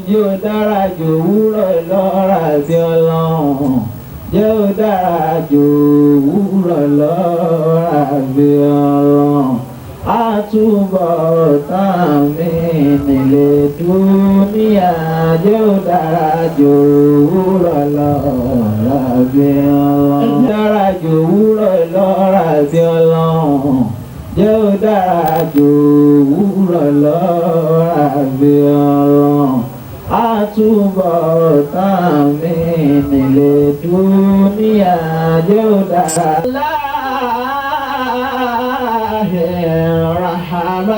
Jẹ́ ó dára jù òwúrọ̀ lọ́ra bí Ọlọ́run. Jẹ́ ó dára jù òwúrọ̀ lọ́ra bí Ọlọ́run. Àtúbọ̀tán mi nílé dúníyà. Jẹ́ ó dára jù òwúrọ̀ lọ́ra bí Ọlọ́run. Dára jù òwúrọ̀ lọ́ra bí Ọlọ́run. Jẹ́ ó dára jù òwúrọ̀ lọ́ra bí Ọlọ́run. Àtúbọ̀tán mi nílé dúníyà. Jẹ́ ó dára. Rahman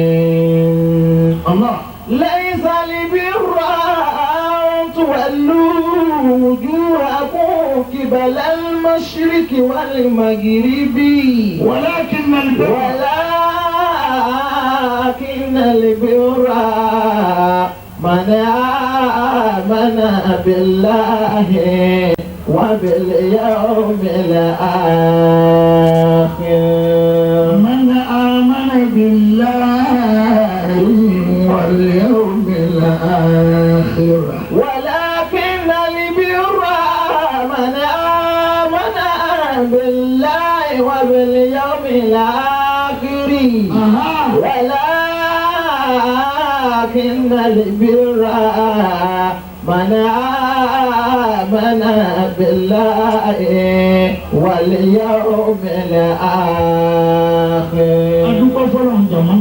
Rahim. Allah. ليس البر أن تولوا وجوهكم قبل المشرق والمغرب ولكن البر ولكن البر من آمن بالله وباليوم الآخر. من آمن بالله واليوم الآخر. ولكن البر من آمن بالله وباليوم الآخر. أها. ولكن البر من آمن بالله واليوم الآخر. Adúpẹ́ fọlọ́run jàmá,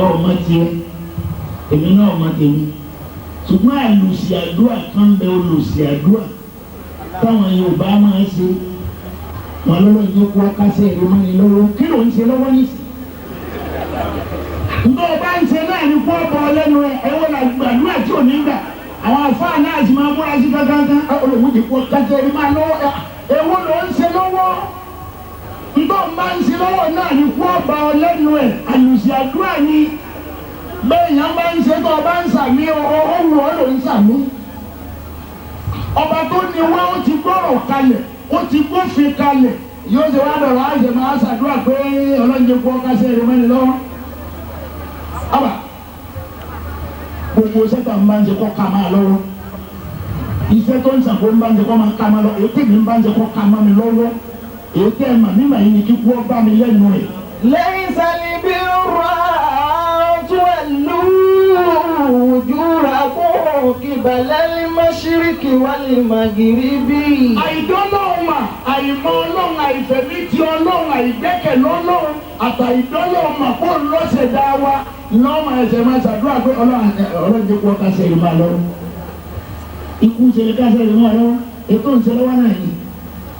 ọmọ tiẹ̀, èmi náà ọmọ tèmi, ṣùgbọ́n àlùsí àdúrà kan bẹ, olùsí àdúrà táwọn Yorùbá máa ń ṣe wọn lọ́wọ́ yìí kó kásẹ̀ ẹ̀rọ mọ́ni lọ́wọ́. Kí ló ń ṣe lọ́wọ́ nísì? Ǹjẹ́ ọba ń ṣe náà ní kó bọ̀ lẹ́nu ẹ̀ ẹ̀wọ̀n àgbàdúrà tí ò ní gbà. Àwọn afáà náà sì máa múra sí kankan olùmúdì kó kásẹ̀ ẹ̀rọ máa lọ́wọ́. Ẹ̀wọ̀n ló ń ṣe lọ́wọ́ ntọ́ máa ń ṣe lọ́wọ́ náà ní kó bá ọ lẹ́nu ẹ̀. Àlùsí àdúrà ni bẹ́ẹ̀ yẹn bá ń ṣe tó ọba ń sàmí ó wù ọ́ ló ń sàmí. Ọba tó ní wá, ó ti gbọ́rọ̀ kalẹ̀, ó ti gbófin kalẹ̀, yóò ṣe wá dọ̀rọ̀ àṣẹ máa ṣàdúrà pé ọlọ́njẹ kú ọkà sí ẹ̀rọ mẹ́rin lọ́wọ́. Ọba gbogbo sẹ́tà ń bá ń ṣe kọ́ ká máa lọ́wọ́, iṣẹ́ tó ń sàkó ń bá ń ṣe kọ́ máa ká máa lọ, èyí tèmi ń bá ń ṣe kọ́ ká máa mi lọ́wọ́, èyí tẹ́ ẹ̀ mà mímà yìí ni kíkú ọ bá mi lẹ́nu ẹ̀. ليس البر أن تولوا وجوهكم قبل المشرق والمغرب. Àìdọ́lọ́hun mà, àìmọ̀ Ọlọ́run, àìfẹ̀mí ti Ọlọ́run, àìgbẹ́kẹ̀lé Ọlọ́run, àtàìdọ́lọ́hun mà kó lọ́sẹ̀ dá wa lọ́mọ ẹsẹ̀ máa ṣàdúrà pé Ọlọ́run, Ọlọ́run jẹ́ kó kásẹ̀ yìí máa lọ́wọ́. Ikú ṣe lè kásẹ̀ yìí máa lọ́wọ́, ètò ìṣe lọ́wọ́ náà yìí.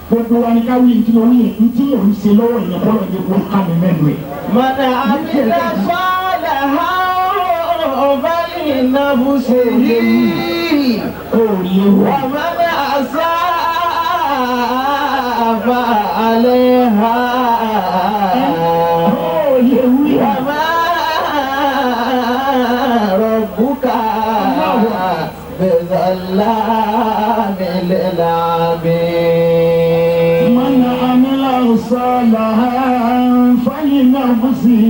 Gbogbo wa ni ká wí ntí mo wí yẹn, ntí mò ń ṣe lọ́wọ́ yẹn kọ́ lọ́ọ́ jẹ́ kó ká mi mẹ́nu ẹ̀. من عمل صالحا فلنفسه Ó lè wá. ومن أساء فعليها. Ó lè wí. وما ربك بظلام للعبيد. من عمل صالحا فلنفسه.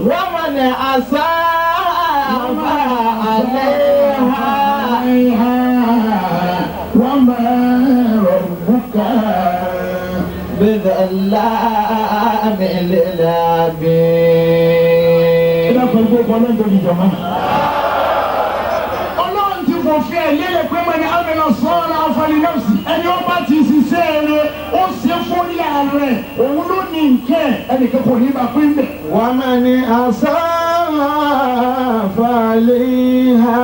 ومن أساء فعليها. عليها وما ربك بظلام للعبيد. Ẹ̀dá gbogbo ọlọ́run tó di jọ̀mọ́. Ọlọ́run ti fòfin ẹ̀ lélẹ̀ pé mọ́ni amẹ́nà sọ́ọ́lá afọlínọ́ọ̀sì, ẹni ó bá ti ṣiṣẹ́ rẹ̀, ó ṣe fún ìyá rẹ̀, òun ló ní nǹkẹ́, ẹnìkan kò ní bá pín bẹ̀. ومن أساء فعليها.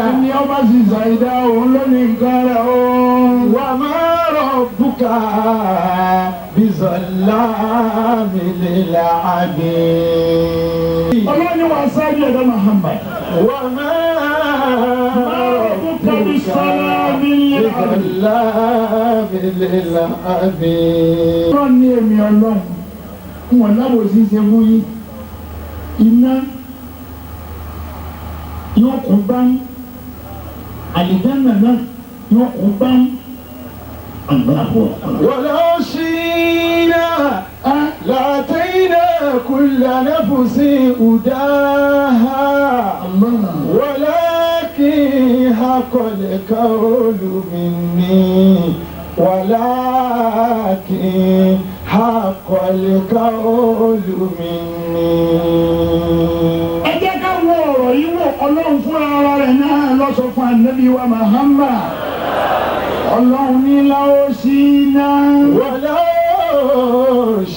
Ẹni ó bá sì ṣàìdá, òun ló ní nǹkan rẹ̀ o. وما ربك بظلام للعبيد. Ọlọ́run ni wàá sáájú ẹ̀dá Muhammad. وما ربك بظلام للعبيد. بظلام للعبيد. Ọlọ́run ní èmi Ọlọ́run wọn lábòsí ṣe fún yín. Iná yóò kún bá ń, àlìjáná náà yóò kún bá ń. Allahu Akbar. ولو شئنا لاتينا كل نفس هداها ولكن حق القول مني ولكن حق القول مني. Ẹ jẹ́ ká wo ọ̀rọ̀ yìí wò. Ọlọ́run fúnra ara rẹ̀ náà ló sọ fún Ànábì wa Muhammad. Ọlọ́run ní láwọ́ sí iná. ولو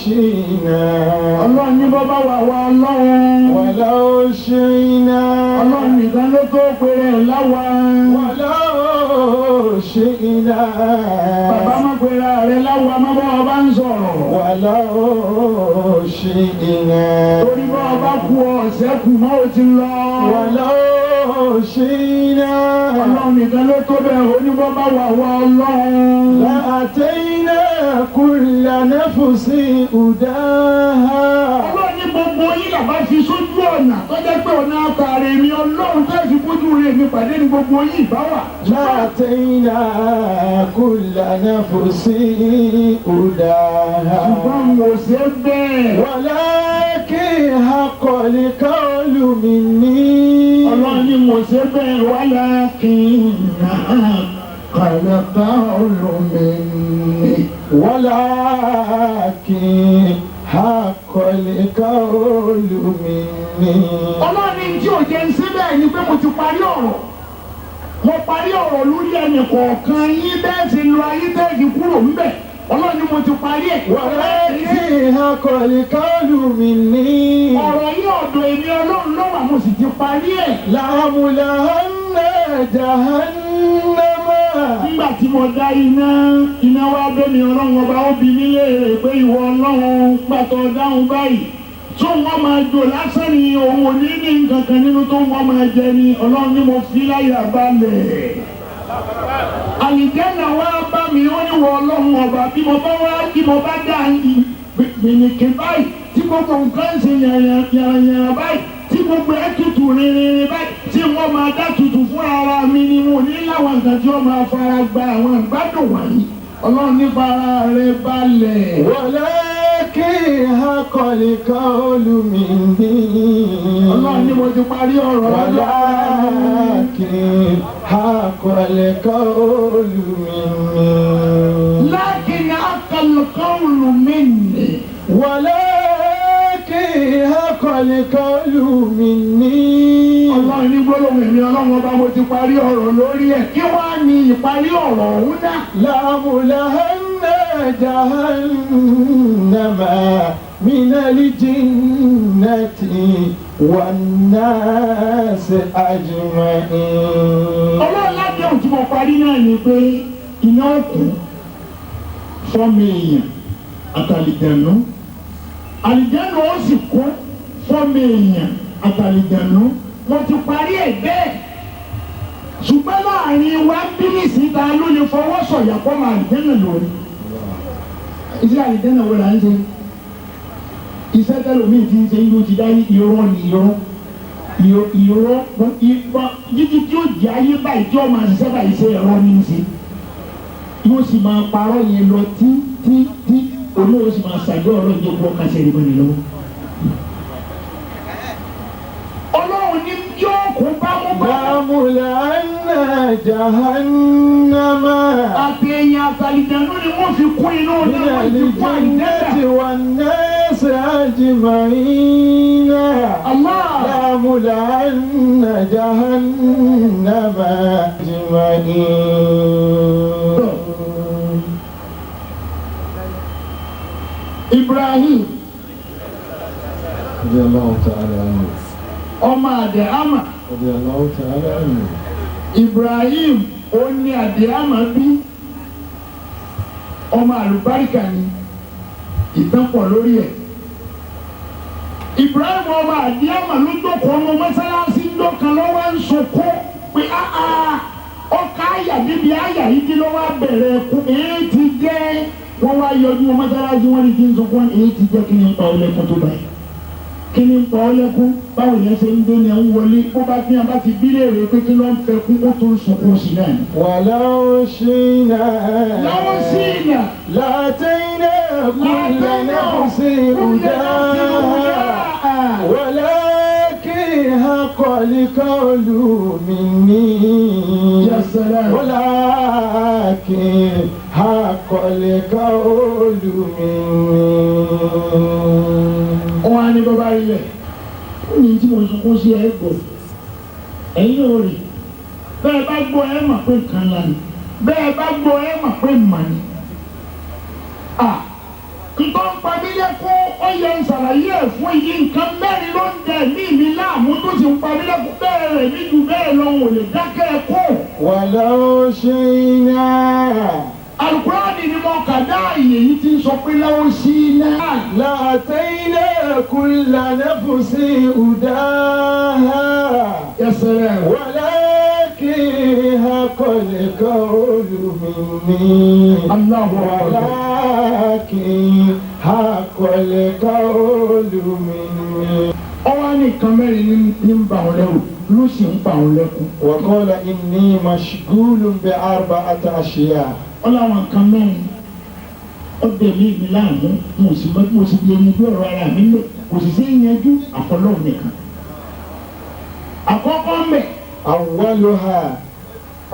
شئنا Ọlọ́run ní bọ́bá wà wá Ọlọ́run. ولو شئنا Ọlọ́run nìkan ló tó péré láwa. ولو شئنا Bàbá má pera rẹ̀ láwa má bá ọba ń sọ̀rọ̀. ولو شئنا Torí bá ọba kú ọ̀sẹ̀ kù mọ́ ò ti lọ. ولو شئنا Ọlọ́run nìkan ló tó bẹ́ẹ̀ ó ní bọ́bá wà wá Ọlọ́run. لأتينا كل نفس هداها. Ọlọ́run ní gbogbo yín làbá fi sójú ọ̀nà tó jẹ́ pé ọ̀nà àtàrà èmi Ọlọ́run tó fi bójú rẹ̀ mi pàdé ní gbogbo yín ìbá wà. لأتينا كل نفس هداها Ṣùgbọ́n mo ṣe bẹ́ẹ̀. ولكن حق القول مني Ọlọ́run ní mo ṣe bẹ́ẹ̀ walakinna al-qawlu minni. ولكن حق القول مني. Ọlọ́run ní tí ò jẹ́ ń ṣe bẹ́ẹ̀ ni pé mo ti parí ọ̀rọ̀. Mo parí ọ̀rọ̀ lórí ẹnì kọ̀ọ̀kan yín bẹ́ẹ̀ ti lọ ayé bẹ́ẹ̀ fi kúrò ńbẹ̀. Ọlọ́run ní mo ti parí ẹ̀. ولكن حق القول مني Ọ̀rọ̀ yìí ọ̀dọ̀ èmi Ọlọ́run ló wà, mo sì ti parí ẹ̀. لأملأن جهنم. Nígbà tí mo dá iná, iná wá bẹ́ mi Ọlọ́run ọba ó bi mí léèrè pé ìwọ Ọlọ́run pàtó dáhùn báyìí. Tó wọ́n máa jò lásán ni òun ò ní ní nǹkan kan nínú tó wọ́n máa jẹ ni. Ọlọ́run ní mo fi láyà balẹ̀. Àlìjẹ́nà wá bá mi ó ní wọ Ọlọ́run ọba bí mo bá wá bí mo bá dá gbìnìkì báyìí tí gbogbo nǹkan ń ṣe yànyànyàn báyìí tí gbogbo ẹ̀ tutù rinrin báyìí tí wọ́n máa dá tutù fún ara mi ni mo ní láwọn nǹkan tí wọ́n máa fara gba àwọn ìgbádùn wọ̀nyí. Ọlọ́run ní fara rẹ̀ balẹ̀. ولكن حق القول مني Ọlọ́run ní mo ti parí ọ̀rọ̀. ولكن حق القول مني لكن حق القول مني. ولكن حق القول مني. Ọlọ́run ní gbólóhùn èmi Ọlọ́run ọba mo ti parí ọ̀rọ̀ lórí ẹ̀. Kí wá ní ìparí ọ̀rọ̀ ọ̀hún náà? لأملأن جهنم من الجنة والناس أجمعين. Ọlọ́run láti ọ̀hún tí mo parí náà ni pé iná òkú fọ́mi èèyàn àtàlìjẹ̀nú. Àlìjẹ̀nú ó sì kú fọ́mi èèyàn àtàlìjẹ̀nú. Mo ti parí ẹ̀ bẹ́ẹ̀. Ṣùgbọ́n láàrin wa bí nísìnyí ta ló lè fọwọ́ sọ̀yà kọ́ máa àlìjẹ̀nà lórí. Iṣẹ́ àlìjẹ̀nà wo là ń ṣe? Iṣẹ́ tẹ́lòmíì ti ń ṣe yóò ti dá irọ́ ni irọ́ irọ́ irọ́ jíjí tí ó jẹ́ ayé báyìí tí ó máa ṣiṣẹ́ báyìí ṣe ẹ̀rọ ní í ṣe yóò sì máa parọ́ yẹn lọ tí tí tí olóò sì máa ṣàjọ ọ̀rọ̀ ìjọba ọkà ṣe ìrìbọn nìlọ́wọ́. Ọlọ́run ní yóò kó bámúbámú. لأملأن جهنم Àti èèyàn àtàlìjànú ni wọ́n fi kún inú من náà wọ́n fi kún الجنة àìjẹ́dà. والناس أجمعين. Allah. لأملأن جهنم أجمعين. Ibrahim رضي الله تعالى عنه. Ọmọ àdè àmà. رضي الله تعالى عنه. Ibrahim ó ní àdè àmà bí ọmọ àlùbáríkà ni ìtàn pọ̀ lórí ẹ̀. Ibrahim ọmọ àdè àmà ló jókòó ọmọ mọ́sálásí ńlọ́kan lọ́wọ́ ń sunkún pé áá ọkà àyà níbi àyà yìí kí ló wá bẹ̀rẹ̀ ẹkún èyí ti jẹ́. Wọ́n wá yọjú wọn mọ́sálásí wọn ní kí n sunkún èyí ti jẹ́. Kí ni ń pa ọ lẹ́kún tó báyìí? Kí ni ń pa ọ lẹ́kún? Báwo yẹn ṣe ń dé ni ẹ̀ ń wọlé bó bá fi hàn bá ti bí léèrè pé kí ló ń fẹ́ kún ó tó ń sunkún sí náà ni. ولو شئنا Láwọn sí ìnà. لآتينا كل نفس هداها. القول مني يا سلام. ولكن حق القول مني. Wọn á ní bàbá rí rẹ̀ ó ní tí mo sunkún sí ẹ gbọ́, ẹ̀yin ò rí bẹ́ẹ̀ bá gbọ́ ẹ mà pé nǹkan ńlá ni, bẹ́ẹ̀ bá gbọ́ ẹ mà pé mà ni. Nǹkan ń pa mí lẹ́kún, ó yẹ ń ṣàlàyé ẹ̀ fún yìí. Nǹkan mẹ́rin ló ń dẹ̀ mí mi láàmú tó sì ń pa mí lẹ́kún, bẹ́ẹ̀ rẹ̀ mí ju bẹ́ẹ̀ lọ, ò lè dákẹ́ ẹ kú. ولو شئنا Alukurani ni mo kà dá àyè yìí ti ń sọ pé láwọn sí iná. لأتينا كل نفس هداها Yẹsẹrẹ. ولكن حق القول مني Allahu akbar. ولكن حق القول مني. Ọwọ́ ní nǹkan mẹ́rin ní ń bà ọ́ lẹ́rù ló sì ń bà ọ́ lẹ́kún. وقال إني مشغول بأربعة أشياء. Ó láwọn nǹkan mẹ́rin ó dẹ̀ mí mi láàmú, mo sì mọ bí mo sì lè yanjú ọ̀rọ̀ ara mi lé, kò sì sí yanjú àfọlọ́ọ̀ nìkan. Àkọ́kọ́ ń bẹ̀. أولها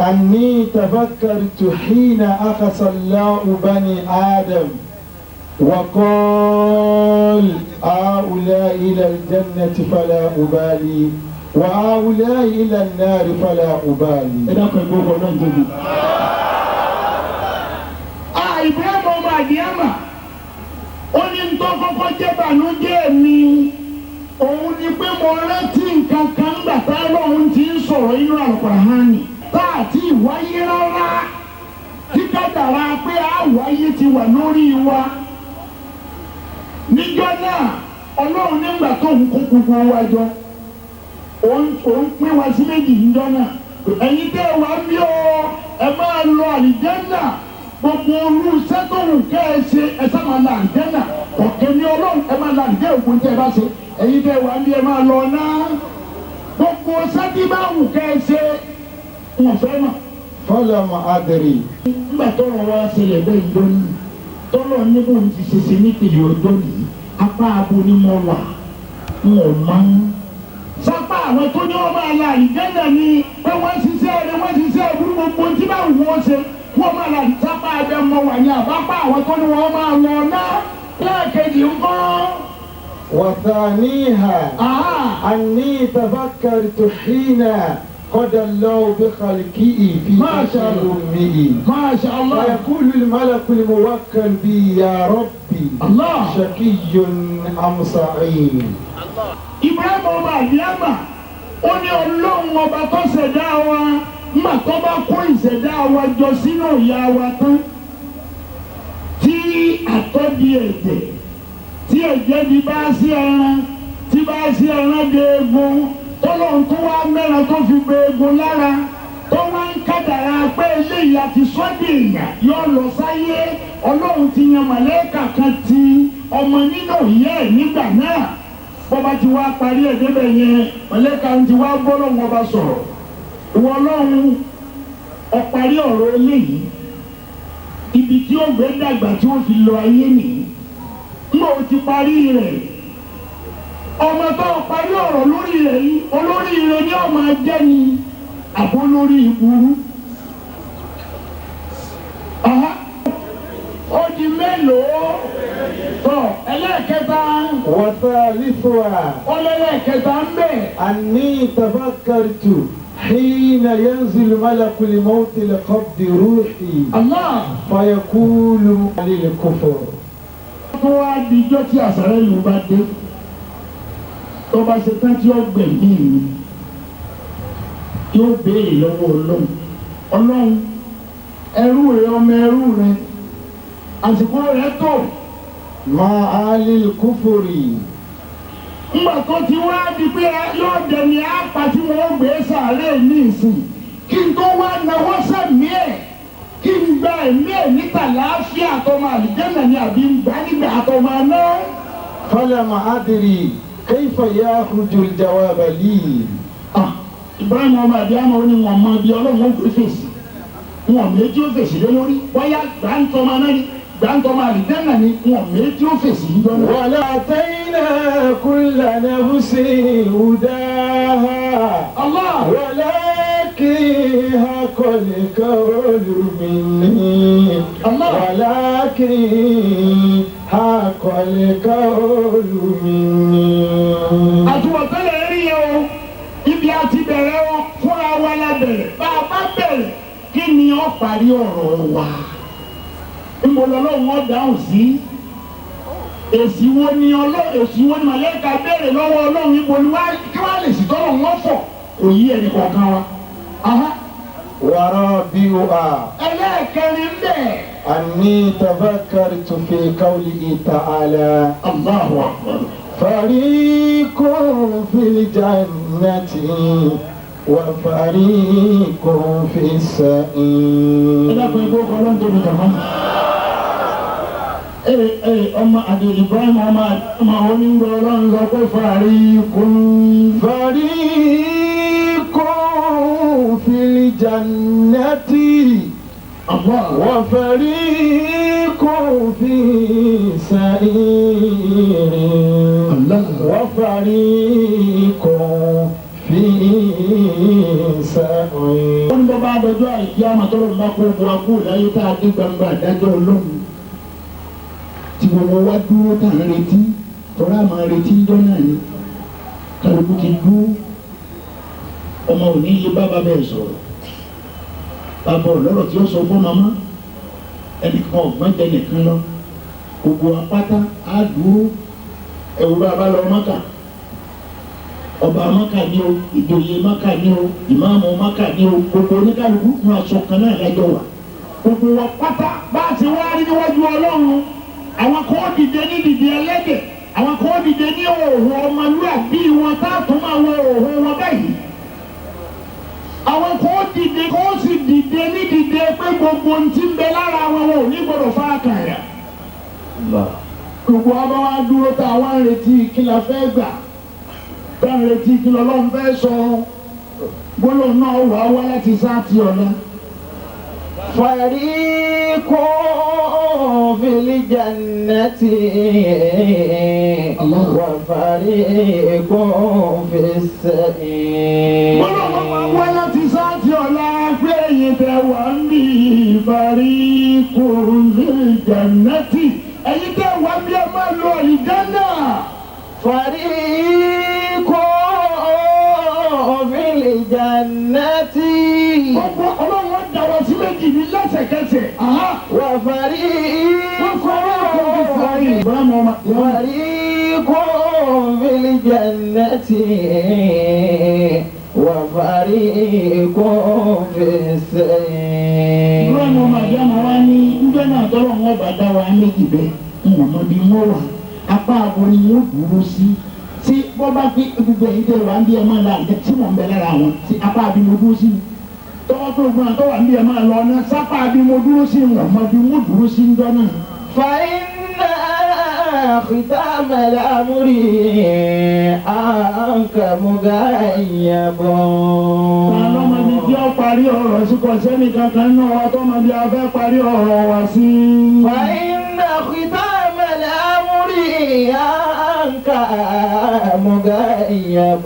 أني تفكرت حين أخذ الله بني آدم وقال هؤلاء إلى الجنة فلا أبالي وهؤلاء إلى النار فلا Ẹ أبالي. dákun, ẹgbẹ́ ọkọ̀ náà tóbi. Ibrahim ọmọ àdìyàmà ó ní ntọ́ kọ́kọ́ jẹ́ bànújẹ́ mi òun ni pé mo rántí nǹkan kan gbà tá lóun ti ń sọ̀rọ̀ inú Al-Qur'ani tá a ti wáyé rárá, tí kádàrá pé a wáyé ti wà lórí wa níjọ́ náà. Ọlọ́run nígbà tó ń kó gbogbo wa jọ, òun pín wa sí méjì níjọ́ náà: ẹ̀yin tẹ́ ẹ wá ń bí o, ẹ máa lọ àlìjẹ́nà, gbogbo olú sẹ́tọ̀wù kẹ́ ẹ ṣe, ẹ sá máa lọ àlìjẹ́nà ọ̀kẹ́ ní Ọlọ́run, ẹ máa lọ àlìjẹ́nà ògùn tẹ́ ẹ bá ṣe. Ẹ̀yin tẹ́ ẹ wá ń bí, ẹ máa lọ náà, gbogbo sẹ́tìbáwù kẹ́ ẹ ṣe, wọn fẹ́ mọ̀. فلم أدري. Nígbà tọ́rọ̀ wá ṣẹlẹ̀ bẹ́ẹ̀ lónìí, tọ́lọ̀ níbo ń ti ṣe ṣe nípìnlẹ̀ ọjọ́ nìyí, apá abo ni mo wà, n ò mọ̀ ń. Sápá àwọn tó ní wọn máa la àlìjẹ́nà ni pé wọ́n ṣiṣẹ́ rẹ, wọ́n ṣiṣẹ́ burú, gbogbo tí bá wù wọ́n ṣe wọ́n máa la, sápá abẹ mọ wà ní àbápá àwọn tó ní wọ́n máa lọ náà lẹ́ẹ̀kejì ń kọ́. وثانيها أني تفكرت حين قضى الله بخلقه في ما شاء بطن الله. أمه Masha Allah. ويقول الملك الموكل بي يا ربي Allah. شقي أم سعيد. Ibrahim ọba àdìyàmà ó ní Ọlọ́run ọba tó ṣẹ̀dá wa, ńgbà tó bá kó ìṣẹ̀dá wa jọ sínú ìyá wa tán, tí àtọ̀ di ẹ̀jẹ̀, tí ẹ̀jẹ̀ di bá sí ẹran, tí bá sí ẹran di eegun, tọ́lọ́run tó wá mẹ́ran tó fi gbé eegun lára, tó wá ń kádàrá pé eléyìí àti sọ́dí èèyàn yóò lọ sáyé, Ọlọ́run ti yan màlẹ́kà kan ti ọmọ nínú ìyá ẹ̀ nígbà náà. Bọ́ba ti wá parí ẹ̀ débẹ̀ yẹn, màlẹ́kà ti wá bọ́ lọ́wọ́ ọba sọ̀rọ̀: ìwọ Ọlọ́run, ọ̀parí ọ̀rọ̀ eléyìí, ibi tí ó gbé dàgbà tí ó fi lọ ayé nìyí, nígbà ó ti parí rẹ̀, ọmọ tó parí ọ̀rọ̀ lórí rẹ̀ yìí, olórí rẹ̀ ni ọmọ jẹ́ ni àbó lórí ìburú. Aha. Ó di mélòó tọ? Ẹlẹ́ẹ̀kẹta. وثالثها Ọlẹ́lẹ́ẹ̀kẹta ń bẹ̀. أني تفكرت حين ينزل ملك الموت لقبض روحي Allah. فيقول للكفر. Tó wá dijọ́ tí àsàrẹ́ ìlú bá dé, tó bá ṣe tán tí ó gbẹ̀mí mi, yóò béèrè lọ́wọ́ Ọlọ́run: Ọlọ́run, ẹrú rẹ, ọmọ ẹrú rẹ, àsìkò rẹ tó. مع أهل الكفر. Ńgbà tó ti wá di pé yóò dẹni àpá tí wọ́n gbé sàárè ní ìsìn, kí n tó wá nawọ́ sẹ́mi ẹ̀, kí n gba ẹ̀mí ẹ̀ níta láàfíà àtọmọ àlìjẹ́nà ni àbí ń gbà nígbà àtọmọ aná. فلم أدري كيف يخرج الجواب لي. Ah, Ibrahim ọmọ àbíàmọ ó ní wọn mọ ibi Ọlọ́run ó gbé fèsì, wọn méjì ó fèsì lé lórí, bóyá gbàǹtọ́mọ náà ni gbàǹtọ́mọ àlìjẹ́nà ni, wọn méjì ó fèsì ń jọ náà. ولأتينا كل نفس هداها. Allah. ولكن حق القول مني الله. ولكن حق القول مني Àtúbọ̀tán lè rí yẹn o, ibi a ti bẹ̀rẹ̀ o, fúnra wa la bẹ̀rẹ̀. Bá a bá bẹ̀rẹ̀, kí ni ó parí ọ̀rọ̀ wa? Níbo lọ́lọ́run ó dáhùn sí? Èsì wo ni ọlọ́ èsì wo ni màlẹ́ka béèrè lọ́wọ́ Ọlọ́run ibo ni wá kí wá lè sì tọ́lọ̀ wọ́n fọ̀ kò yí ẹnì kọ̀ọ̀kan wa. Aha. ورابعها Ẹlẹ́ẹ̀kẹrin bẹ́ẹ̀. أني تفكرت في قوله تعالى Allahu Akbar. فريق في الجنة وفريق في Ẹ السعير dákun ẹgbẹ́ ọkọ̀ ọlọ́run tóbi jàmá. Ee ee ọmọ àti Ibrahim ọmọ ọmọ onígbọ̀ ọlọ́run sọ pé fàárí kún. فريق في الجنة Allah. وفريق في سعير Allah. وفريق في سعير Ó ní bọ́ bá dọjọ́ àìkí àmọ́ tọ́lọ́ bá kó bu akó láyé tá a dé gbangba àdájọ́ ọlọ́run. Tí gbogbo wa dúró tá à ń retí, tọ́lá máa retí ńjọ́ náà ni. Kálukú ti dúró. Ọmọ ò ní yé bàbá bẹ́ẹ̀ sọ̀rọ̀. Bàbá ọ̀lọ́rọ̀ tí ó sọ fún màmá. Ẹnìkan ọ̀gbọ́n jẹ nìkan lọ. Gbogbo apáta á dúró. Ẹ̀wù bàbá lọ Mákà. Ọba Mákà ni o, ìjòyè Mákà ni o, ìmáàmù Mákà ni o, gbogbo oníkálukú fún aṣọ kan náà lájọ wà. Gbogbo wa pátá bá a ti wá rí níwájú Ọlọ́run, àwọn kan dìde ní dìde ẹlẹ́dẹ̀, àwọn kan dìde ní òhò ọmọlúàbí wọn tá a tún máa wọ òhò wọn báyìí. Àwọn kan dìde kó sì dìde ní dìde pé gbogbo ohun tí ń bẹ lára wọn wọn ò ní gbọdọ̀ fara kàn yà. Gbogbo wa bá wá dúró tá a wá ń retí kí la fẹ́ gbà, tá a ń retí kí lọ́lọ́run fẹ́ sọ, gbólóhùn náà wà wá láti sáàtì ọ̀la. فريق في الجنة الله. وفريق في السعير Gbólóhùn máa wá láti sáàtì ọ̀la pé ẹ̀yin tẹ wà ń bí fariqun fil jannati, ẹ̀yin tẹ wà ń bí ẹ máa lọ àlìjánnà. فريق في الجنة Gbogbo Ọlọ́run ó dá wa sí méjì ní lẹ́sẹ̀kẹsẹ̀. Aha. وفريق Ibrahim ọmọ فريق في الجنة وفريق في السعير Ibrahim ọmọ àjọmọ wa ní njẹ́ náà tọ́lọ̀ wọn bá dá wa méjì bẹ́ẹ̀ ń wọ́n mọ bí wọ́n wà apá abo ni wọ́n dúró sí tí wọ́n bá fi gbogbo ẹ̀yin tẹ̀ wá ń bí ẹ máa la àjẹ tí mò ń bẹ lára wọn tí apá àbí mo dúró sí ni tọ́wọ́ tó gbọ́n tó wà ń bí ẹ máa lọ ọ́nà sápá àbí mo dúró sí wọ́n mọ bí wọ́n dúró sí njọ́ náà. فإن ختام الأمر عنك مغيب Àlọ́mọdé tí ó parí ọ̀rọ̀ sí kò sẹ́ni kankan náà wa tọ́mọdé a fẹ́ parí ọ̀rọ̀ wa sí. فإن ختام الأمر عنك مغيب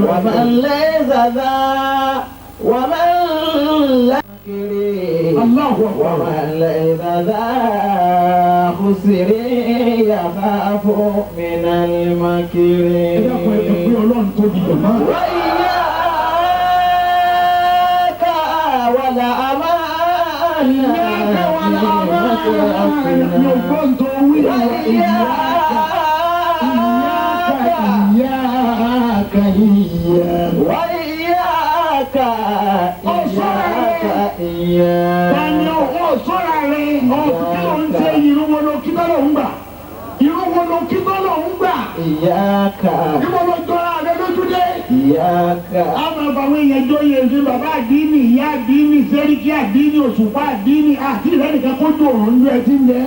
ومن ليس ذا ومن لا Allahu Akbar. ومن ليس ذا خسر يخاف من المكر Ẹ dákun ẹ pé Ọlọ́run tóbi jọ̀mọ́. وإياك والأمان إياك والأمان يكون طويل إياك إياك إياك وإياك إياك Tani إياك ọ̀hún ọ̀sọ́ra rẹ̀ ọ̀hún kí ló ń ṣe irun wo ló kí bọ́lọ̀ ń gbà? Irun wo ló kí bọ́lọ̀ ń gbà? إياك Ìwọ ló jọra rẹ lójú dé. إياك Àwọn àbàwọn èèyàn jóye ṣe bàbá àdínì, ìyá àdínì, sẹ́ríkì àdínì, òṣùpá àdínì, àti ìrẹ́nìkan kó dùn òun lú ẹtí ń bẹ́.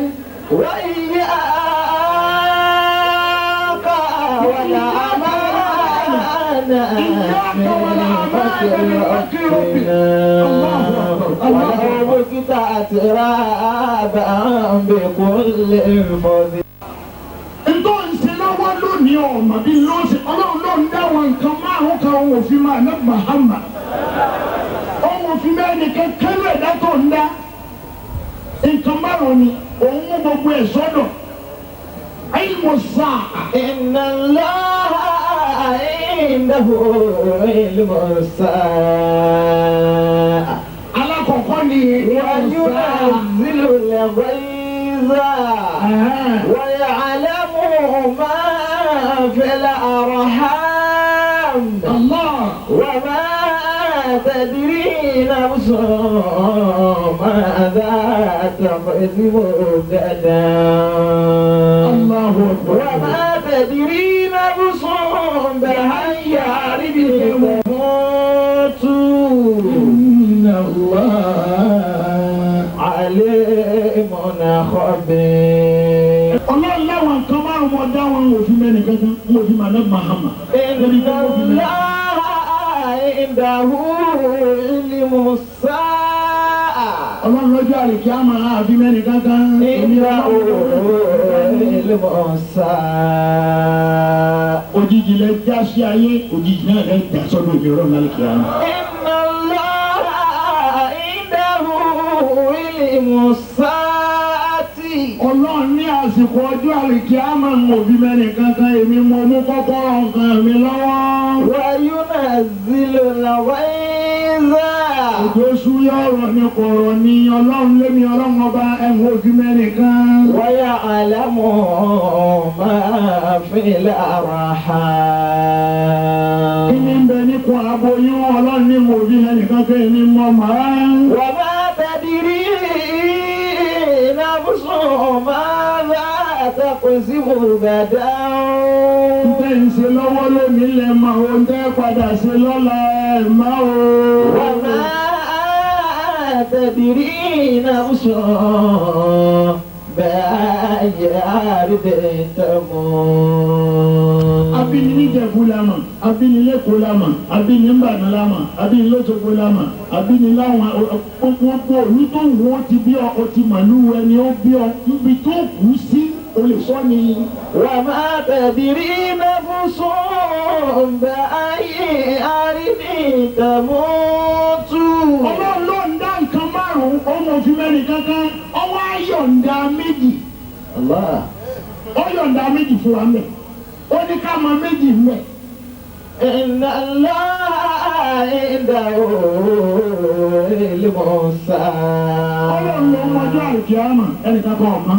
وإياك والأمان إياك والأمان من مكر ربك. الله أكبر. ولو بكت أترابا بكل فضل Ntọ́ ń ṣe lọ́wọ́ lónìí. lónìí ọ̀mà bí lóṣè ọlọ́run ló ń dáwọn nǹkan márùn kan òun òfin máa ná Muhammad òun òfin mẹ́rin kankan ló ẹ̀dá tó ń dá nǹkan márùn ni òun mú gbogbo ẹ̀ sọ́dọ̀ ilmu sáà. إن الله عنده علم الساعة Alákọ̀ọ́kọ́ ni ilmu sáà. وينزل الغيث ويعلم ما في الأرحام Allah. وما تدري نفس ماذا تقدم غدا Allahu akbar. وما تدري نفس بأي أرض تموت Inna Allah. عليم خبير Ọlọ́run láwọn nǹkan márùn mọ́ dá wọn òfin mẹ́rin kankan wọn òfin màá náà Muhammad. إن الله عنده علم الساعة Ọlọ́run lọ́jọ́ àlèkí á máa àfi mẹ́rin kankan. عنده علم الساعة Òjijì lẹ já sí ayé, òjijì náà lẹ já sọ́dọ̀ èmi ọlọ́run lálẹ́ kìí àná. إن الله عنده علم الساعة Ọlọ́run ní àsìkò ọjọ́ àlèkí á máa ń òfin mẹ́rin kankan èmi mo mú kọ́kọ́rọ́ nǹkan mi lọ́wọ́. وينزل الغيث Òjò súyọ́ ọ̀rọ̀ ni kọ̀rọ̀ ni ọlọ́run lémi ọlọ́run ọba ẹ̀hún òfin mẹ́rin kan. ويعلم ما في الأرحام Kí ni ń bẹ níkun aboyún ọlọ́run ní mo fi ẹnìkan pé ní mọ́ màá. وما تدري نفس ماذا تقسم غدا Tẹ́ ń ṣe lọ́wọ́ lónìí lẹ mọ̀ o, tẹ́ padà ṣe lọ́la ẹ̀ mọ́ o. وما تدري نفس بأي أرض تموت Abíni níjẹ̀bú la mọ̀, abíni lẹ́kọ̀ọ́ la mọ̀, abíni ńbàdàn la mọ̀, abíni lọ́sọ̀gbọ̀ la mọ̀, abíni láwọn gbogbo òní tó wù ó ti bí ọ, o ti màlúù ẹni ó bí ọ, níbi tó kù sí o lè sọ ni. وما تدري نفس بأي أرض تموت Ọlọ́run ló ń dá nǹkan márùn-ún, ọmọ òfin mẹ́rin kankan, ọwọ́ ayọ̀ǹda méjì. الله Ó yọ̀ǹda méjì fún wa mẹ́. Ó ní ká mọ méjì mẹ́. إن الله عنده علم الساعة Ọlọ́run ló mọjọ́ àlùkìyámà ẹnìkan kan ọ̀mọ́.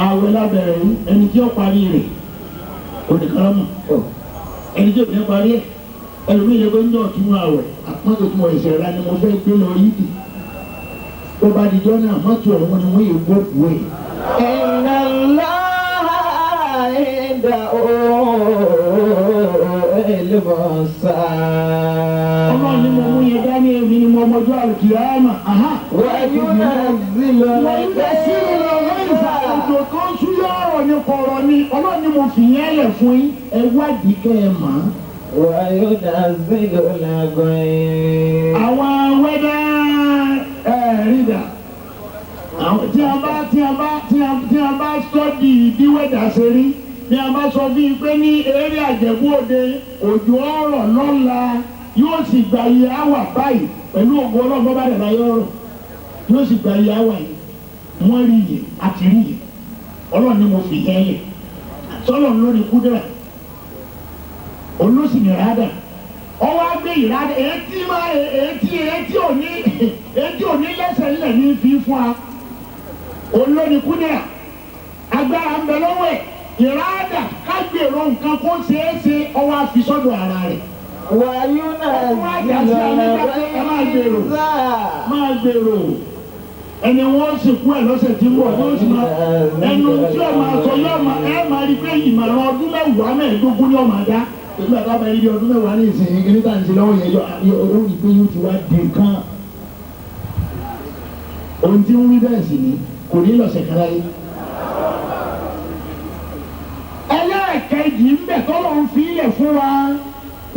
Ààwẹ̀ lábẹ̀rẹ̀ yìí ẹni tí ó parí rẹ̀ onìkan mọ̀. Ẹni tí ò ní parí ẹ̀ ẹlòmíì lè gbé ń dọ̀tún ààwẹ̀ mọ́tò tí mo ẹ̀sẹ̀ ra ni mo fẹ́ gbé lọ yídì. Bó bá di jọ́ náà mọ́tò ọ̀hún ni wọ́n yẹ gbókùú ẹ̀. إن الله عنده علم الساعة Ọlọ́run ni mo mú yẹn dání èmi ni mo mọjọ́ àlùkìyámà. Aha. وينزل Òjò tó ń súyọ́ ọ̀rọ̀ ni kọ̀rọ̀ ni ọlọ́run ni mo fi yẹn lẹ̀ fún yín ẹ wádìí kẹ́ ẹ mọ̀. وينزل الغيث Àwọn wẹ́dà rídà tí a bá tí a bá tí a tí a bá sọ́dì bí wẹ́dà ṣe rí bí a bá sọ fún yín pé ní eré àjẹ̀bú òde òjò ọ̀rọ̀ lọ́la yóò sì gba iye áwà báyìí pẹ̀lú ògo ọlọ́run bá dẹ̀ láyé ọ̀rọ̀ yóò sì gba iye áwà yìí wọ́n rí yìí àti rí yìí ọlọ́run ni mo fi yẹn lẹ̀ sọlọ́run lórí kúdẹ́rà olóṣì ní rádà ọwọ́ agbé ìrádà etí máa etí etí òní etí òní lẹ́sẹ̀ ńlẹ̀ ní fi fún wa olórí kúdẹ́rà agbára ń bẹ lọ́wọ́ ẹ̀ ìrádà kágbèrò nǹkan kó ṣeé ṣe ọwọ́ àfisọ́dọ̀ ara rẹ̀ وينزل الغيث máa gbèrò ẹni wọn sì kú ẹ lọ́sẹ̀ tí ń bọ̀ yóò sì máa ẹnu tí ó máa sọ yóò máa ẹ máa rí pé ìmọ̀ràn ọdún mẹ́wàá mẹ́ẹ̀ẹ́dógún ni ó máa dá pẹ̀lú àtàwọn ẹni bí ọdún mẹ́wàá ní ìsìn kí ní tà ń ṣe lọ́wọ́ yẹn yọ ó rí pé yóò ti wá di nǹkan. Ohun tí ń wí bẹ́ẹ̀ sì ni kò ní lọ́sẹ̀ kan láyé. Ẹlẹ́ẹ̀kejì ń bẹ̀ tọ́lọ́ ń fi ilẹ̀ fún wa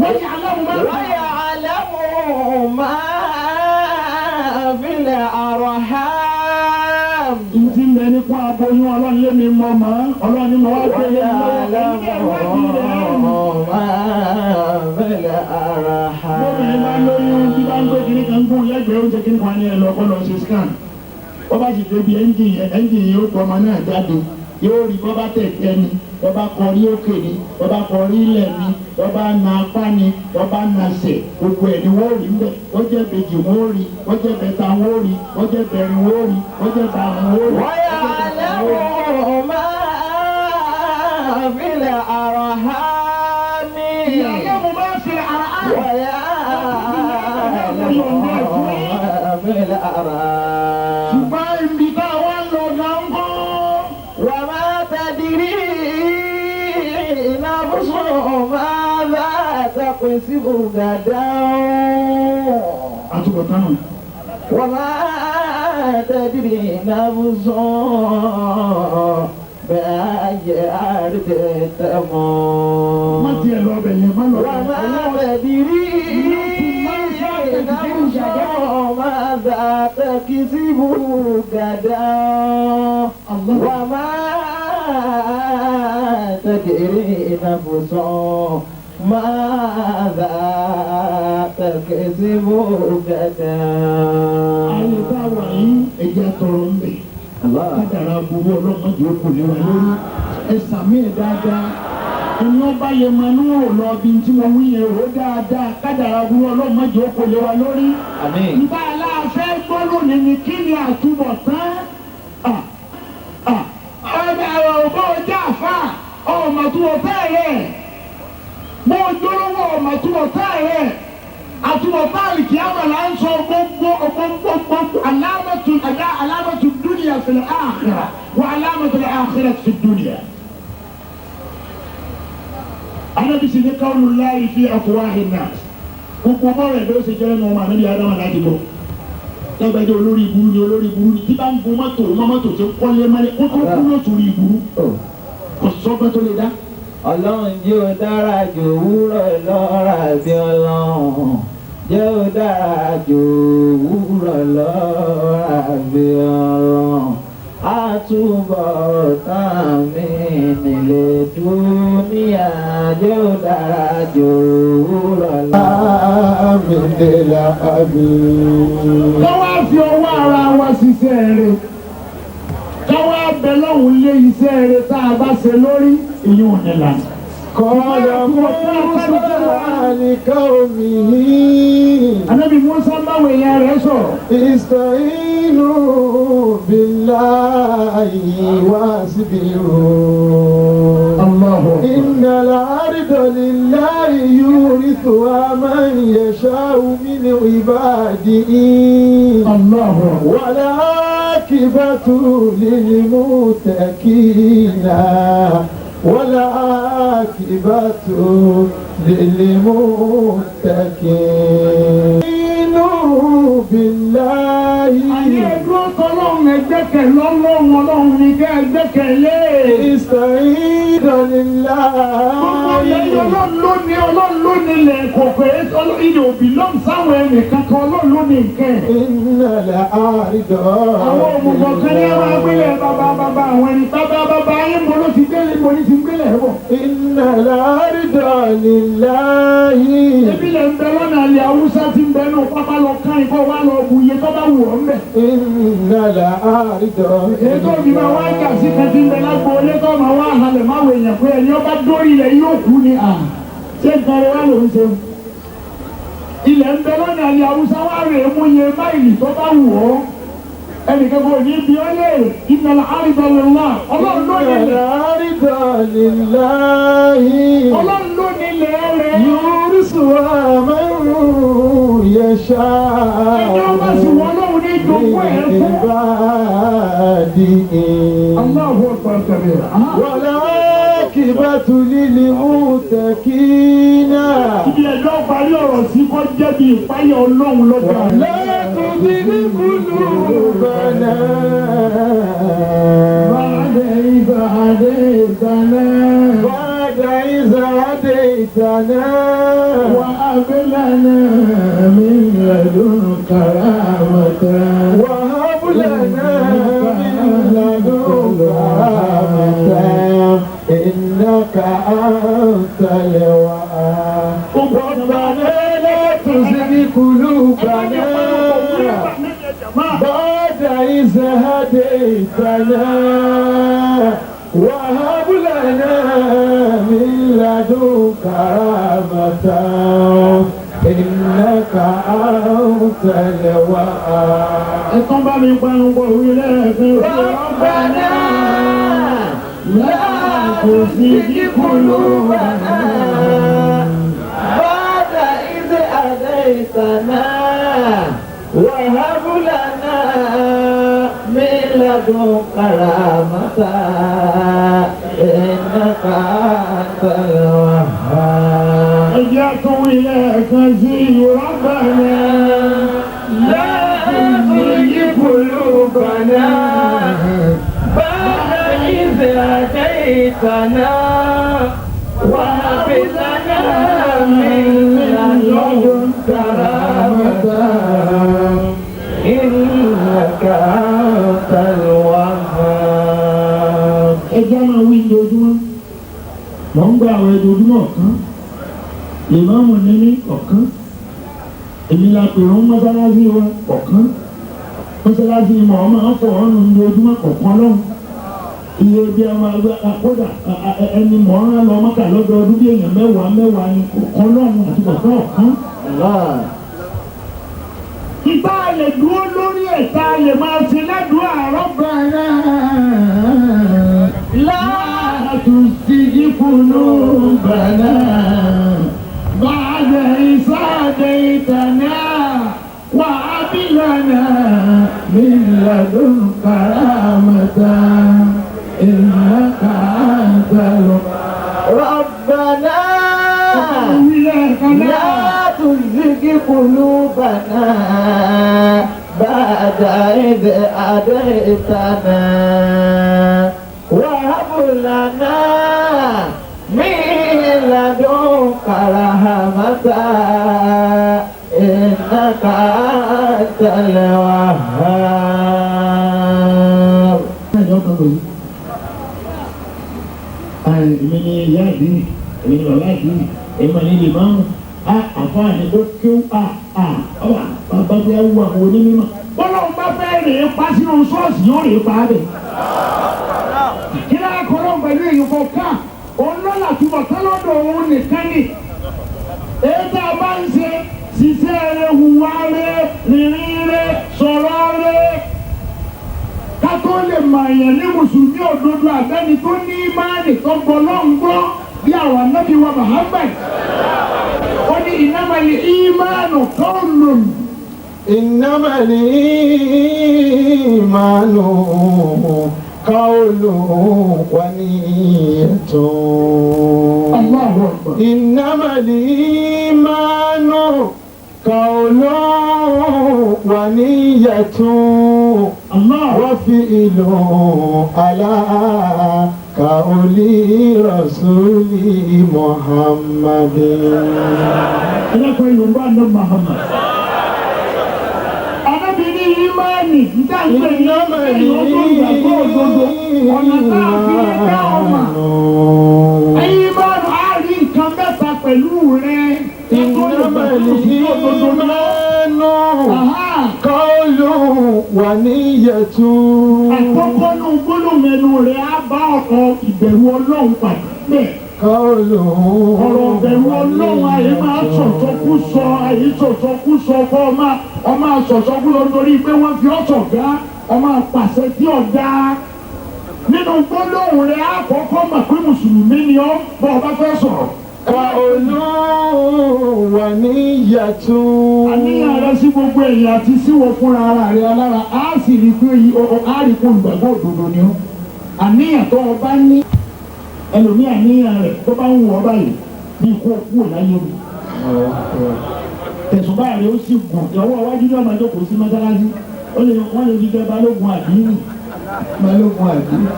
wọ́n yà á lọ́wọ́ máa ń ويعلم ما في الأرحام Ntí ń bẹ nípa abo. Gbogbo oyún ọlọ́run lé mi mọ́ mọ́ ọlọ́run ni mo wá gbé lé mi lọ́wọ́. Ẹ̀yin náà wádìí rẹ̀ ẹ̀ rí. Bóbìnrin bá lóyún tí bá ń gbé kiri kan gún lẹ́gbẹ̀ẹ́ oúnjẹ kiri kan ní ẹ lọ kọ́ lọ ṣe scan. Bó bá sì débi ẹ́ńjìn yẹn ẹ́ńjìn yẹn ó kọ́ ọmọ náà jáde. Yóò rí bọ́ bá tẹ̀tẹ̀ ni, bọ́ bá kọrí òkè ni, bọ́ bá kọrí ilẹ̀ ni, bọ́ bá na apá ni, bọ́ bá na sẹ̀, gbogbo ẹ̀ ni wọ́n rí mbẹ̀. Ó jẹ́ bèjì wọ́n rí, ó jẹ́ bẹ̀ta wọ́n rí, ó jẹ́ bẹ̀rin wọ́n rí, ó jẹ́ bàrún wọ́n rí. ويعلم ما في الأرحام Ìyá mo máa ń ṣe ara á. ويعلم ما في الأرحام Ṣùgbọ́n ibi tá a wá ń lọ gan kọ́. وما تدري نفس ماذا تكسب غدا Àtúbọ̀tán nù. وما تدري نفس بأي أرض Má تموت tiẹ̀ lọ bẹ̀ yẹn, má lọ bẹ̀ وما yẹn. تدري نفس ماذا تكسب غدا وما تدري نفس ماذا تكسب غدا Ayé tá a wà yìí, ẹ̀jẹ̀ àtọ̀rọ̀ ń bẹ̀. Kádàrá burú ọlọ́mọdé ó kò lè wà lórí. Ẹ sàmì ẹ̀ dáadáa. Ẹni ọba yẹn máa ń rò lọ bí tí mo wí yẹn rò dáadáa. Kádàrá burú ọlọ́mọdé ó kò lè wà lórí. Àmín. Nígbà aláàfẹ́ gbọ́ lónìí ni kí ni àtúbọ̀tán? Ọ̀dà ọ̀bọ̀ ọjà àfà ọ̀mà túbọ̀tán rẹ̀. Bó o jólówó ọ̀mà túbọ̀tán rẹ̀. Àtúbọ̀tán àlìkíyàmà là ń sọ gbogbo gbogbo alámàtú àdá alámàtú dúnìyà fil àkhírà wà alámàtú àkhírà fi dúnìyà. Anábì sì ní qawlu Allahi fi afwahi nas. Gbogbo bọ́ọ̀rọ̀ ẹ̀ ló ṣe jẹ́ lẹ́nu ọmọ ànábì Ádámà láti bọ̀. Lágbàjẹ́ olórí ìburú ni olórí ìburú ni tí bá ń gun mọ́tò mọ́tò tí ń kọ́lé mọ́lé kó tó kú yóò tún rí ìburú. Kò sọ́gbọ́n tó lè dá. Ọlọ́run jẹ́ ó dára jù òwúrọ̀ lọ́ra bí ọlọ́run jẹ́ ó dára jù òwúrọ̀ lọ́ra bí ọlọ́run àtúbọ̀tán mi nílé dúníyà jẹ́ ó dára jù òwúrọ̀ lọ́ra. Káwá fi ọwọ́ ara wa ṣiṣẹ́ rẹ̀. Káwá bẹ lọ́hùn lé iṣẹ́ rẹ̀ tá a bá ṣe lórí ìyún òní lànà. قال موسى لقومه Ànábì Musa báwo èèyàn rẹ̀ sọ̀rọ̀. استعينوا بالله واصبروا Allahu إن الأرض لله يورثها من يشاء من عباده Allahu والعاقبة للمتقين والعاقبة للمتقين بالله Àní ẹdúró tọ́lọ́run ẹgbẹ́kẹ̀ lọ́lọ́run ọlọ́run ní kẹ́ ẹgbẹ́kẹ̀lé. استعين Gbogbo لله lẹ́yìn ọlọ́run ló ní ọlọ́run ló ní ilẹ̀ kòkó ilẹ̀ òbí lọ́n sáwọn ẹnìkan kan ọlọ́run ló ní nǹkan ẹ̀. إن الأرض Àwọn òmùgọ̀ kan ní ẹwà gbélé bàbá bàbá àwọn ẹni bàbá bàbá ayé mo ló ti gbélé mo ní ti gbélé bọ̀. إن الأرض لله Ebi lẹ̀ ń bẹ lọ́nà ilẹ̀ Haúsá ti ń bẹ nù pápá lọ kán ikọ́ wa lọ bu iye tó bá wù ọ́ ń bẹ̀. إن الأرض Ètò òbí máa wá jà sí kan tí ń bẹ lágbo ilé tó máa wá halẹ̀ máa wọ èèyàn pé ẹni ọba dórí ilẹ̀ yóò kú ni à. Ṣé nǹkan rẹ wá ló ń ṣe? Ilẹ̀ ń bẹ lọ́nà ilẹ̀ Haúsá wá rè é mú iye máìlì tó bá wù ọ́. Ẹnìkan kò ní bí ọ́ lè innal arda lillah. Ọlọ́run ló إن ní ilẹ̀. الأرض لله Ọlọ́run ló ní ilẹ̀ rẹ̀. يورثها من يشاء Ẹni ọba sì wọ́n lóhun ní ìdókòó ẹ̀ من fún. عباده Allahu akbar kabira. والعاقبة للمتقين Ibi ẹ̀dọ́ parí ọ̀rọ̀ sí kọ́ jẹ́ bí ìpáyà Ọlọ́run lọ́jọ́ àná. لا تزغ قلوبنا بعد إذ هديتنا بعد إذ هديتنا وهب لنا من لدنك رحمة وهب لنا من لدنك إنك أنت الوهاب ربنا لا تزغ قلوبنا بعد إذ هديتنا وهب لنا من لدنك رحمة إنك أنت الوهاب. Ẹ̀tàn bá mi panu pọ̀ wí lẹ́ẹ̀kan. ربنا لا تزغ قلوبنا بعد إذ هديتنا وهب لنا من لدنك رحمة إنك أنت الوهاب. Ẹ jẹ́ tún wí lẹ́ẹ̀kan sí i. ربنا لا تزغ قلوبنا بعد إذ هديتنا وهب لنا من لدنك رحمة إنك أنت الوهاب. Ẹ jẹ́ máa wí ní ojúmọ́. Mọ̀ ń gba àwọn ojoojúmọ́ ọ̀kan. Ìmáàmù ní ní ọ̀kan. Èmi la pè ń mọ́sálásí wa ọ̀kan. Mọ́sálásí mọ̀ ọ́ máa ń fọ̀ ọ́nù ní ojúmọ́ kọ̀ọ̀kan lọ́hùn. Iye bí a máa gbé kódà ẹni mọ̀ ọ́n rán lọ mọ́kà lọ́dọọdún bí èèyàn mẹ́wàá mẹ́wàá ni kọ̀ọ̀kan lọ́hùn àti kọ̀ọ̀kan ọ̀kan. Ìbá lè dúró lórí ẹ̀ tá a lè máa ṣe lẹ́dùn àárọ̀ bẹ̀rẹ̀. لا تزغ قلوبنا بعد إذ هديتنا وهب لنا من لدنك رحمة إنك أنت ربنا لا تزغ قلوبنا بعد إذ هديتنا وهب لنا من لدنك رحمة إنك أنت الوهاب. Èmi ni ìyá àdínì, èmi ni bàbá àdínì, èmi ni ìmáàmù, a àfáàní ó kí a a ọba bàbá bí a wù àwọn onímọ̀. Bọ́lá ń bá fẹ́ rèé pa sínú ṣọ́ọ̀ṣì yóò rèé pa á bẹ̀. Kí lára kọ́ lọ́n pẹ̀lú èyí kò ká, òun lọ́la túbọ̀ tán lọ́dọ̀ òun nìkan ni. Èyí tá a bá ń ṣe, ṣiṣẹ́ rẹ̀, hùwà rẹ̀, rìnrìn rẹ̀, sọ̀rọ̀ rẹ̀ ká tó lè mọ̀ èèyàn ní mùsùlùmí òdodo àbẹ́ni tó ní ìmáànì tó gbọ́ lọ́n gbọ́ bí àwọn anábì wa Muhammad. Ó ní innamal ìmáànù qawlun. إنما الإيمان قول ونية. Allahu Akbar. إنما الإيمان قول ونية Allah. وفعل على قول رسول محمد. Ẹlẹ́kọ̀ọ́ Yorùbá ní Muhammad. Anábì ní ìmáànì níta ń pè ní إنما èèyàn tó gbàgbọ́ òdodo ọ̀nà tá a fi lè dá ọmọ. الإيمان Ìmáànù á rí nǹkan mẹ́ta pẹ̀lú rẹ̀. Ẹ̀kọ́ lè إنما gbàgbọ́ òdodo náà. الإيمان Àhá. قول ونية. Àkọ́kọ́ nù gbólóhùn ẹnu rẹ̀ á bá ọ̀rọ̀ ìbẹ̀rù Ọlọ́run pàdé bẹ́ẹ̀. قول Ọ̀rọ̀ ìbẹ̀rù Ọlọ́run àyè máa sọ̀sọ́kú sọ àyè sọ̀sọ́kú sọ kọ́ ọmọ ọmọ sọ̀sọ́kú lọ nítorí pé wọ́n fi ọ̀sọ̀ gá ọmọ pàṣẹ tí ọ̀dá. Nínú gbólóhùn rẹ̀ á kọ́kọ́ mọ̀ pé mùsùlùmí ni ọ́ bọ́ ọ bá fẹ́ sọ̀rọ̀. قول ونية. Àníyàn rẹ sí gbogbo èèyàn àti síwọ fúnra ara rẹ alára á sì rí pé á rí pé olùgbàgbọ́ òdodo ni ọ́. Àníyàn tó o bá ní ẹlòmíì àníyàn rẹ tó bá ń wù ọ́ báyìí bí kó o kúrò láyé mi. Tẹ̀sùn báyìí ó sì gùn ìyàwó iwájú ní ọmọ ìjókòó sí mọ́sálásí ó lè wọ́n lè fi jẹ balógun àdínì balógun àdínì.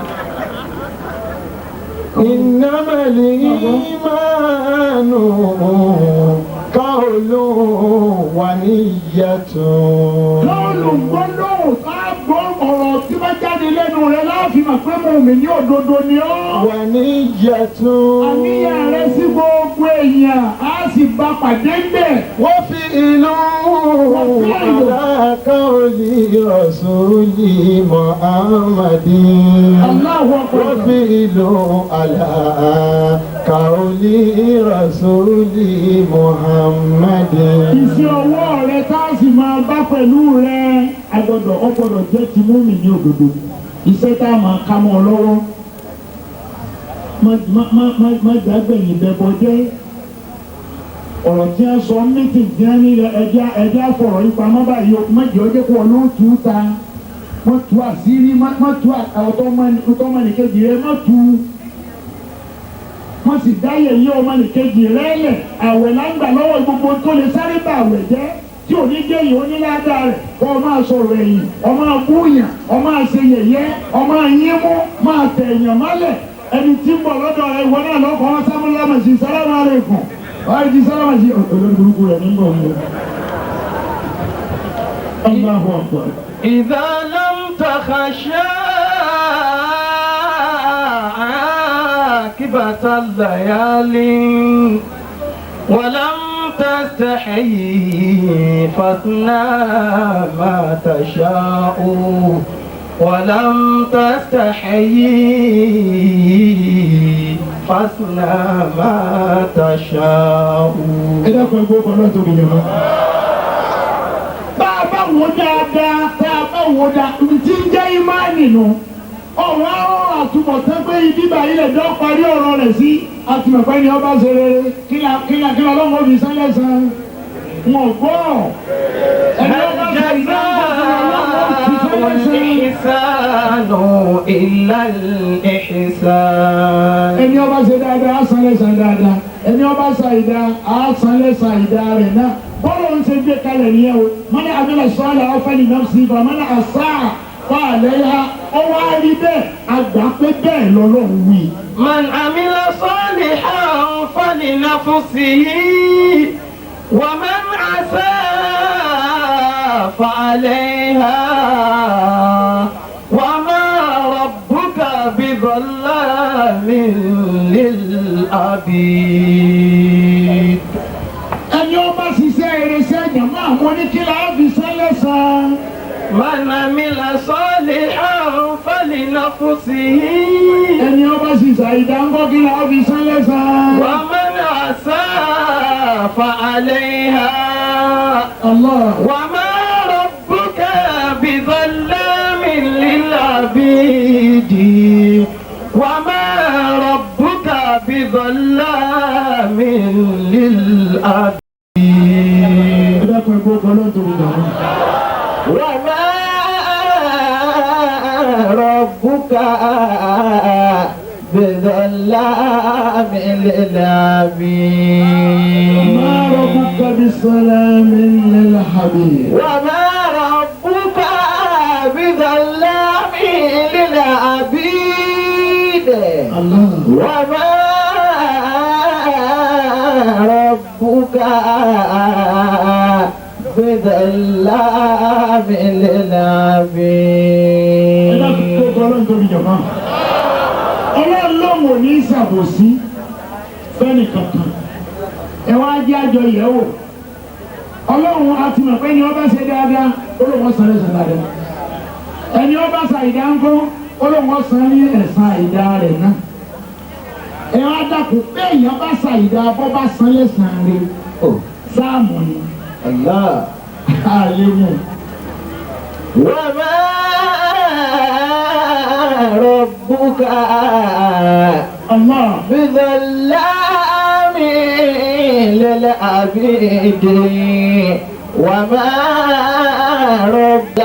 إنما الإيمان قول ونية. Lọ́ọ̀lù gbólóhùn tá a gbọ́ ọ̀rọ̀ tí wọ́n jáde jáde lẹ́nu rẹ láàfin mọ̀ pé mùmínì òdodo ni ọ́. ونية Àníyàn rẹ sí gbogbo èèyàn á sì bá pàdé ń bẹ̀. وفعل على قول رسول محمد Allahu Akbar. وفعل على قول رسول محمد Iṣẹ́ ọwọ́ rẹ tá a sì máa bá pẹ̀lú rẹ agbọ́dọ̀ ọgbọ́dọ̀ jẹ́ ti mùmínì òdodo. Iṣẹ́ tá a máa ká mọ́ ọ lọ́wọ́. Má jágbẹ̀yìn bẹ́bọ jẹ́. Ọ̀rọ̀ tí a sọ mítìn tí a ní ẹja fọ̀rọ̀ yìí pamọ́ báyìí o, má jẹ́ ọjọ́ kó ọ ló tù ú ta. Má tú àṣírí, má tú ọ̀tọ́mọnìkejì rẹ, má tú. Wọ́n sì dá yẹ̀yẹ́ ọmọnìkejì rẹ lẹ̀. Àwẹ̀ láǹgbà lọ́wọ́ gbogbo tó lè sáré bá àwẹ̀ jẹ́ tí ò ní jẹ́ yìí ó ní ládàá rẹ̀ kọ́ ọ máa sọ̀rọ̀ ẹ̀yìn, ọ máa búyàn, ọ máa ṣe yẹ̀yẹ́, ọ máa yín mú, máa tẹ̀ èèyàn mọ́lẹ̀. Ẹni tí ń bọ̀ lọ́dọ̀ rẹ̀ ìwọ náà lọ́kọ̀ wọn sámúlámà sí sálámà alaykum. Wọ́n ti sálámà sí olórí burúkú rẹ̀ ní bọ̀ wọn. Allahu Akbar. إذا لم تخشى عاقبة الليالي ولم تستحي فاصنع ما تشاء ولم تستحي فاصنع ما تشاء. Ẹ dákun ẹgbẹ́ ọkọ̀ náà tóbi yẹn mọ́. Bá a bá wo dáadáa, tá a bá wo dáa, tí ń jẹ́ ìmáànì nù. Ọ̀rọ̀ àrùn àtúbọ̀tán pé ibi báyìí lè dán parí ọ̀rọ̀ rẹ̀ sí. Àtìmọ̀pẹ́ ni ọba ṣe rere. Kí la ọlọ́run fi sálẹ̀ san? Wọ́n gbọ́. Ẹni ọba ṣe ìdájọ́ fi sálẹ̀ san. الإحسان إلا الإحسان. Ẹni ọba ṣe dáadáa á san lẹ́san dáadáa, ẹni ọba ṣe àìdá á san lẹ́san àìdá rẹ̀ náà. Bọ́lá ń ṣe gbé kalẹ̀ nìyẹn o. Mọ́nà àmìlẹ̀ sọ́ọ̀lá ọ̀fẹ́ni náà sí ibà mọ́nà àṣà wà lẹ́yà ọwọ́ á rí bẹ́ẹ̀ àgbà pé bẹ́ẹ̀ lọ́lọ́run wí. من عمل صالحا فلنفسه ومن أساء فعليها وما ربك بظلام للعبيد. Ẹni ọba ṣiṣẹ́ irinṣẹ́ jàmọ́ àwọn oníkìlá fi sẹ́lẹ̀ san. من عمل صالحا فلنفسه Ẹni ọba ṣiṣẹ́ àìdá ńkọ́ kí la fi sẹ́lẹ̀ san. ومن أساء فعليها Allah. وما ربك بظلام للعبيد وما ربك بظلام للعبيد. Ẹ dákun ẹgbẹ́ ọkọ̀ ọlọ́run tóbi jàmọ́. وما ربك بظلام للعبيد. ما ربك بظلام للعبيد. وما ربك بظلام للعبيد. Allah. وما ربك بظلام Ẹ dákun للعبيد. ẹgbẹ́ ọlọ́run tóbi jàmọ́. Ọlọ́run lòun ò ní ṣàbòsí fẹ́ni kankan. Ẹ wá jẹ́ àjọ yẹ̀wò. Ọlọ́run a ti mọ̀ pé ẹni ọba ṣe dáadáa, ó lóun ọ̀sán lẹ́sàn dáadáa. Ẹni ọba ṣàìdá ńkọ́, ó lóun ọ̀sán ní ẹ̀san àìdá rẹ̀ náà. Ẹ wá dákun pé èèyàn bá ṣàìdá bọ́ bá san lẹ́sàn rẹ̀ sáàmù ni. Allah. Àlè mu. وما ربك Allah. بظلام للعبيد وما ربك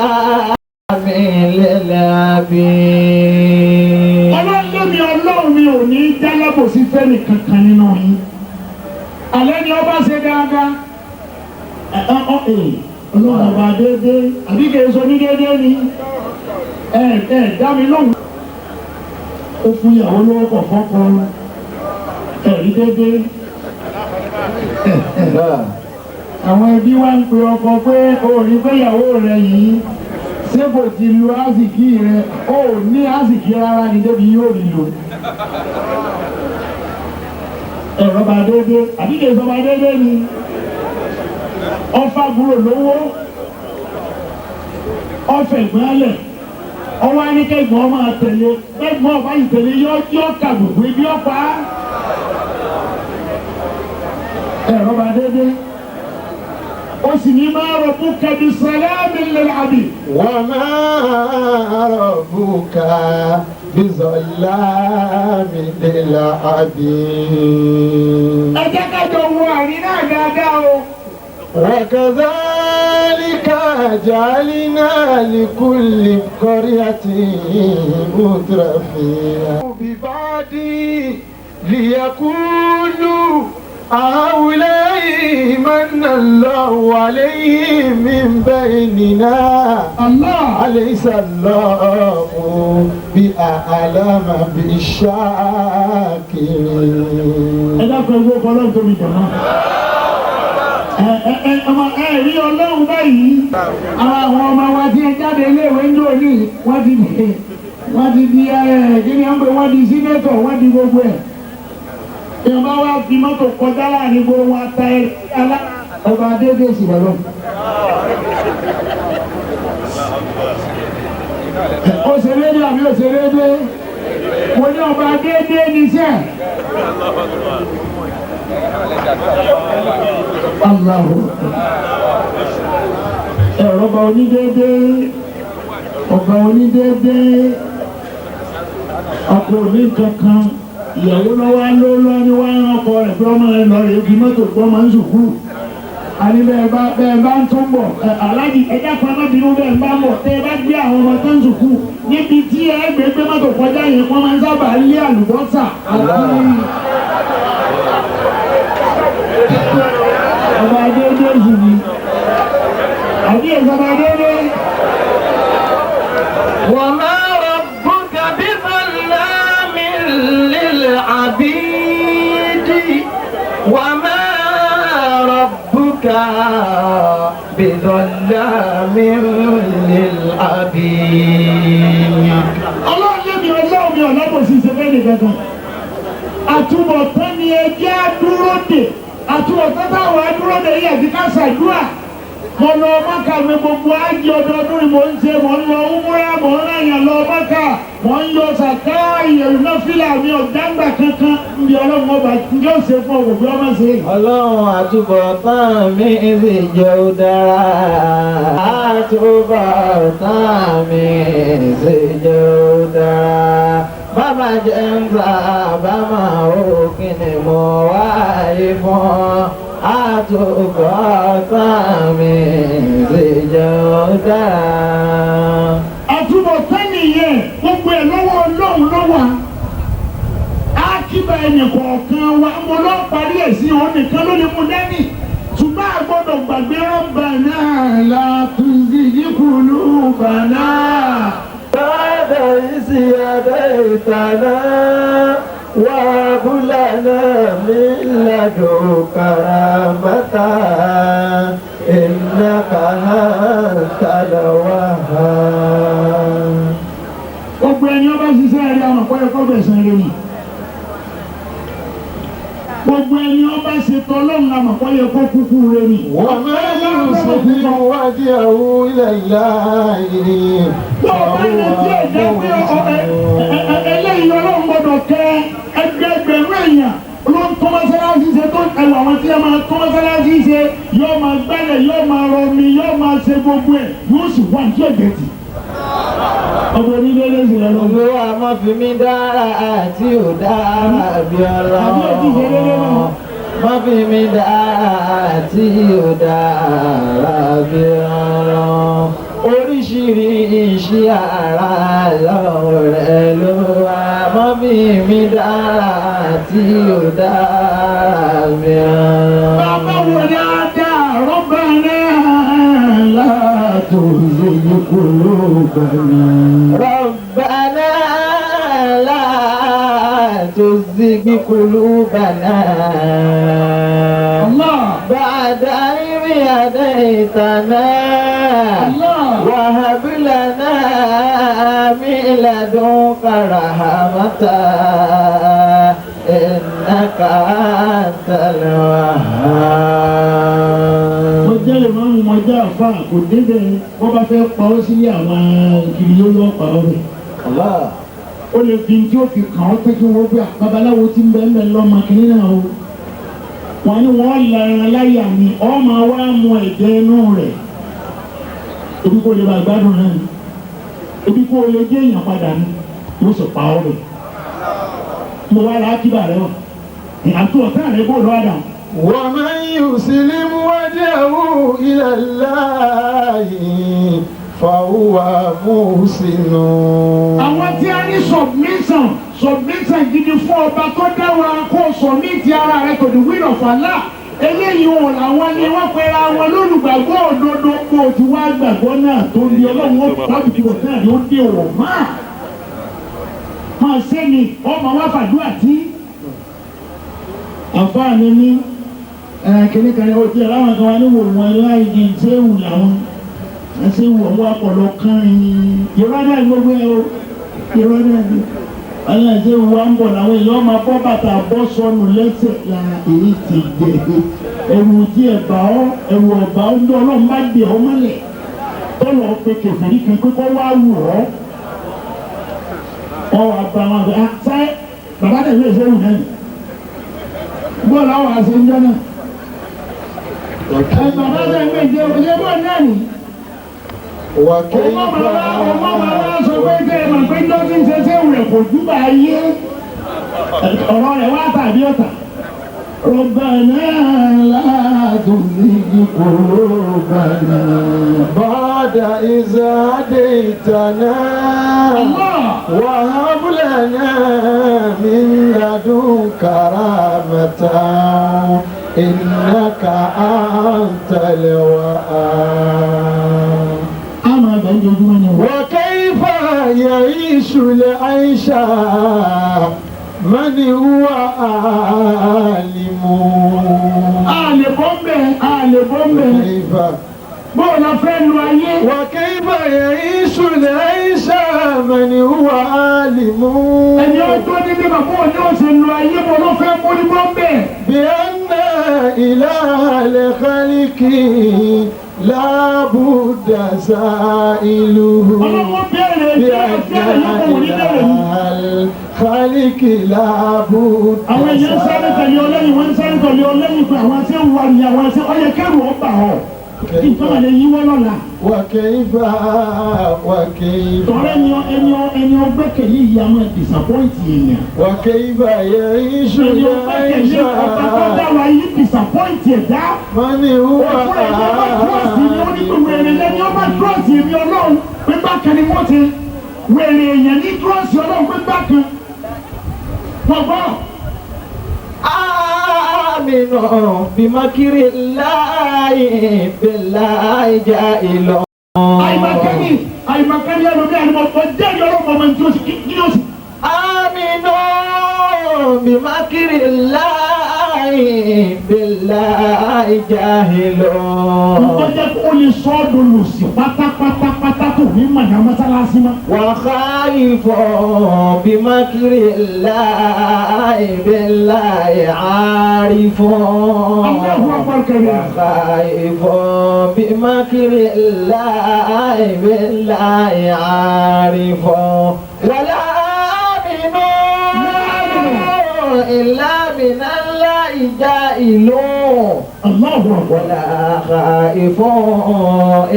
للعبيد. Ọlọ́run lómi ọlọ́run mi ò ní jálábòsí fẹ́ni kankan nínú yín. Àlẹ́ ni ọba ṣe dáadáa. Ẹ ẹ ọ ẹ ọlọ́run ọba déédéé àbí kìí sọ ní déédéé ni. Ẹ ẹ dá mi lóhùn. Ó fún ìyàwó lówó kọ̀ fọ́kọ. Ẹ rí déédéé. Àwọn ẹbí wa ń pe ọkọ pé o rí pé ìyàwó rẹ yìí Ṣé kò ti lu àsìkí rẹ? Ó ní àsìkí rárá ni débi yóò rí lò. Ẹ̀rọ bá dédé, àdídè sọ bá dédé ni. Ọfà búrò lówó, ọfẹ̀ gbọ́nlẹ̀, ọwọ́ ẹnikẹ́gbọ́n máa tẹ̀lé, ẹgbọ́n ọba ìtẹ̀lé yọ kàbùkù ibi ọ̀pá. Ẹ̀rọ bá dédé. Ó sì ní máa rọ̀ fún kẹ́bi sàlámì lil abid. وما ربك بظلام للعبيد. Ẹ jẹ́ ká jọ wo àrí náà dáadáa o. وكذلك جعلنا لكل قرية مترفيها ببعض ليقولوا هؤلاء من الله عليهم من بيننا Allah. أليس الله بأعلم بالشاكرين. Ẹ dákun ẹgbẹ́ ọkọ ọlọ́run tóbi jàmá. Ẹ ẹ ẹ ọmọ ẹ rí ọlọ́run báyìí. Àwọn ọmọ wa tí ẹ jáde iléèwé ń dò ní wọ́n ti di wọ́n ti di ẹ kí ni wọ́n pè wọ́n di sínétọ̀ wọ́n di gbogbo ẹ̀. Ìyọ̀nba wa fi mọ́tò kọjá láàrin gbogbo wọn ata ẹ alá ọba dédé sì wà lọ. Ó ṣe déédéé àbí ó ṣe déédéé? Mo ní ọba déédéé ní sẹ́ẹ̀. Allahu ẹ̀rọ ọba onídéédé ọba onídéédé ọkọ òní kankan ìyàwó lọ́wọ́ ló lọ́ ní wá ń ọkọ rẹ̀ pé ọmọ rẹ̀ lọ rẹ̀ fi mọ́tò gbọ́ máa ń sùkú àní bẹ́ẹ̀ bá bẹ́ẹ̀ bá ń tún bọ̀ ẹ aláàjì ẹ̀dá kan má bínú bẹ́ẹ̀ bá ń bọ̀ tẹ́ ẹ bá gbé àwọn ọmọ tó ń sùkú níbi tí ẹ gbé gbé mọ́tò kọjá yẹn wọ́n máa ń sábà lé àlùbọ́sà àti ọba déédéé sì ni àbí ẹ̀sọ́ ọba déédéé. وما ربك بظلام للعبيد وما ربك بظلام للعبيد. Ọlọ́run lémi ọlọ́run mi ọ̀làbòsí ṣe fẹ́ nìkan kan. Àtúbọ̀tán ni ẹjẹ́ àdúró dè. Àtúbọ̀tán táwọn àdúró dè yìí àti ká ṣàdúrà. Mo lọ Mákà mi gbogbo ájì ọdọọdún ni mò ń ṣe, mò ń lọ úmúrà, mò ń ràyàn lọ Mákà, mò ń yọ sàká ìyẹ̀rù náà fílà mi ọ̀dáǹgbà kankan ń bí ọlọ́run ọba yóò ṣe fún ọ̀gbọ̀n bí ọmọ ṣe. Ọlọ́run àtúbọ̀tán mi sì jẹ́ ó dára. Àtúbọ̀tán mi sì jẹ́ ó dára. Bàbá jẹ́ ń gbà bàmà ó kí ni mo wáyé fún. Àtúbọ̀tán mi sì jẹ́ ó dára. Àtúbọ̀tán nìyẹn gbogbo ẹ̀ lọ́wọ́ ọlọ́run ló wà. Ákíbà ẹnì kọ̀ọ̀kan wa mo lọ parí ẹ̀ sí òun nìkan ló lè mú dání. Ṣùgbọ́n a gbọ́dọ̀ gbàgbé rọ́bà náà la tuzigh qulubana. بعد إذ هديتنا وهب لنا من لدنك رحمة إنك أنت الوهاب. Gbogbo ẹni ọba ṣiṣẹ́ rẹ̀ àwọn ọ̀pọ̀ ẹ̀kọ́ bẹ̀sẹ̀ rẹ̀ yìí. Gbogbo ẹni ọba ṣètò ọlọ́run àmọ̀ kọ́ yẹ kó kúkú rẹ̀ yìí. ومن يسلم وجهه إلى الله Tó o bá lè tí ò jẹ́ pé eléyìí ọlọ́run gbọ́dọ̀ kẹ́ ẹgbẹgbẹ̀rún èèyàn ló ń tún mọ́sálásí ṣe tó ẹwà àwọn tí ẹ máa tún mọ́sálásí ṣe yóò máa gbẹ́lẹ̀ yóò máa rọmi yóò máa ṣe gbogbo ẹ̀ yóò sì wà ní ọ̀jẹ̀ tì. Ọ̀bọ̀ onílé sì lọ lọ. Olúwa má fi mí dára àti ò dára bí Àbí òtí ṣe déédéé ọlọ́run. náà. Má fi mí dára àti ò dára bí ọlọ́run. Oríṣiríṣi ara lọ́wọ́ rẹ̀ ló wà. Má fi mí dára àti ò dára bí ọlọ́run. Bàbá wo ni a dá rọ́bà náà látòzè qulubana. ربنا لا تزغ قلوبنا Allah. بعد إذ هديتنا وهب لنا من لدنك رحمة إنك أنت Mo الوهاب. jẹ́ lè máa ń mọ jẹ́ àfa kò débẹ̀ wọ́n bá fẹ́ pa ọ́ sílé àwọn kiri yóò lọ́ pa ọ́ rẹ̀. Allah. Ó lè fi tí ó fi kàn ọ́ pé kí wọ́n gbé babaláwo tí ń bẹ́ẹ̀ bẹ́ẹ̀ lọ́mọ kìíní náà o. Wọ́n ní wọ́n la ẹran láyà ni ọ́ máa wá mu ẹ̀jẹ̀ inú rẹ̀. Ebi kò lè bá gbádùn náà ni. Ebi kò lè jẹ́ èèyàn padà ni. Yóò sì pa ọ́ rẹ̀. Mo wá ra ákíbà rẹ̀ wọ̀. Àti ọ̀tá rẹ̀ bó lọ́wọ́ dà. ومن يسلم وجهه إلى الله فهو محسن. Àwọn tí a ní submission gidi fún ọba tó dá wa kó submit ara rẹ to the will of Allah. Eléyìí wọn làwọn ni wọ́n pera wọn lólùgbàgbọ́ òdodo kó o ti wá gbàgbọ́ náà tó ní ọlọ́run ó pàbùkù náà ló dé wọ̀ máa. Máa ṣe ni ọmọ wa fàdúrà tí. Àǹfààní ní kìnìún kan ó ti aláwọn kan wá ní wò wọn láì ní ṣéwù làwọn ṣéwù ọwọ́ àpọ̀lọ kan yìí. Irọ́ náà gbogbo ẹ o, irọ́ náà ni. Àwọn ṣéwù wa ń bọ̀ làwọn èèyàn máa bọ́ bàtà bọ́ sọnù lẹ́sẹ̀ la èyí ti jẹ. Ẹ̀rù tí ẹ̀ bá ọ́, ẹ̀rù ọ̀bá ọ́ ní ọlọ́run bá dè ọ́ mọ́lẹ̀. Tọ́lọ̀ pé kẹfìrí kan pé kọ́ wá wù ọ́. Ọ wà bá wọn bẹ, ṣé bàbá tẹ̀lé ṣéwù náà ni? Bọ́ọ̀lù àwọn àṣẹ ń jẹ́ náà. Ẹ bàbá tẹ̀lé ṣe bọ́ọ̀lù náà ni. وكيف Ọmọ bàbá sọ pé tẹ́ ẹ mọ̀ pé dọ́tí ń ṣe ṣéwù rẹ̀ kò júbà ayé. Ọ̀rọ̀ rẹ̀ wá tàbí ọ̀tà. ربنا لا تزغ قلوبنا بعد إذ هديتنا الله وهب لنا من لدنك رحمة إنك أنت الوهاب. A máa bẹ̀ ń jojúmọ́ ni wọ́n. وكيف يعيش العيش من هو عالم؟ A lè bọ́ ń bẹ̀, a lè bọ́ ń bẹ̀. كيف Bóò la fẹ́ lu ayé. وكيف يعيش العيش من هو عالم؟ Ẹni ó tó ní bímọ bóò ni ó ṣe lu ayé bó ló fẹ́ mórí bọ́ ń bẹ̀. بأن إله الخلق لا بد سائله. Ọlọ́run bẹ̀rẹ̀ bí ẹ̀fẹ́ rẹ̀ yóò kò ní bẹ̀rẹ̀ ni. الخلق لا بد Àwọn èèyàn ń sáré tẹ̀lé ọlẹ́yìn, wọ́n ń sáré tẹ̀lé ọlẹ́yìn pé àwọn ṣé ń wà ní àwọn ṣé ọyẹ kẹrù ọgbà ọ̀. Nǹkan àlè yíwọ́ lọ́la. وكيف وكيف Tọ́lá ẹni ọgbẹ́kẹ̀lé yìí a máa disappoint èèyàn. وكيف يعيش Ẹni ọgbẹ́kẹ̀lé ọba tó dá wa yìí disappoint ẹ̀dá. من هو Òkú ẹni ọba trust ni ó ní pé wèrè lẹ́ni ọba trust èmi ọlọ́run pé bákan ni wọ́n ti wèrè èèyàn ní trust ọlọ́run pé bákan. Bọ̀bọ̀ آمنوا بمكر الله بالله جاهل. àìmọ̀kẹ́ni àìmọ̀kẹ́ni ẹlòmíà ni mo jẹ́ ìyọ́rọ̀ ọmọ ẹni tí ó sì kí ni ó sì. آمنوا بمكر الله بالله جاهل. Nǹkan jẹ́ kó lè sọ ọ́ dolòsì pátápátápátá kò ní mọ̀nà mọ́sálásí mọ́. وخائف بمكر الله بالله عارف. الله أكبر كبيرا. وخائف بمكر الله بالله عارف. ولا آمن إلا من الله جاهل. Allahu Akbar. ولا خائف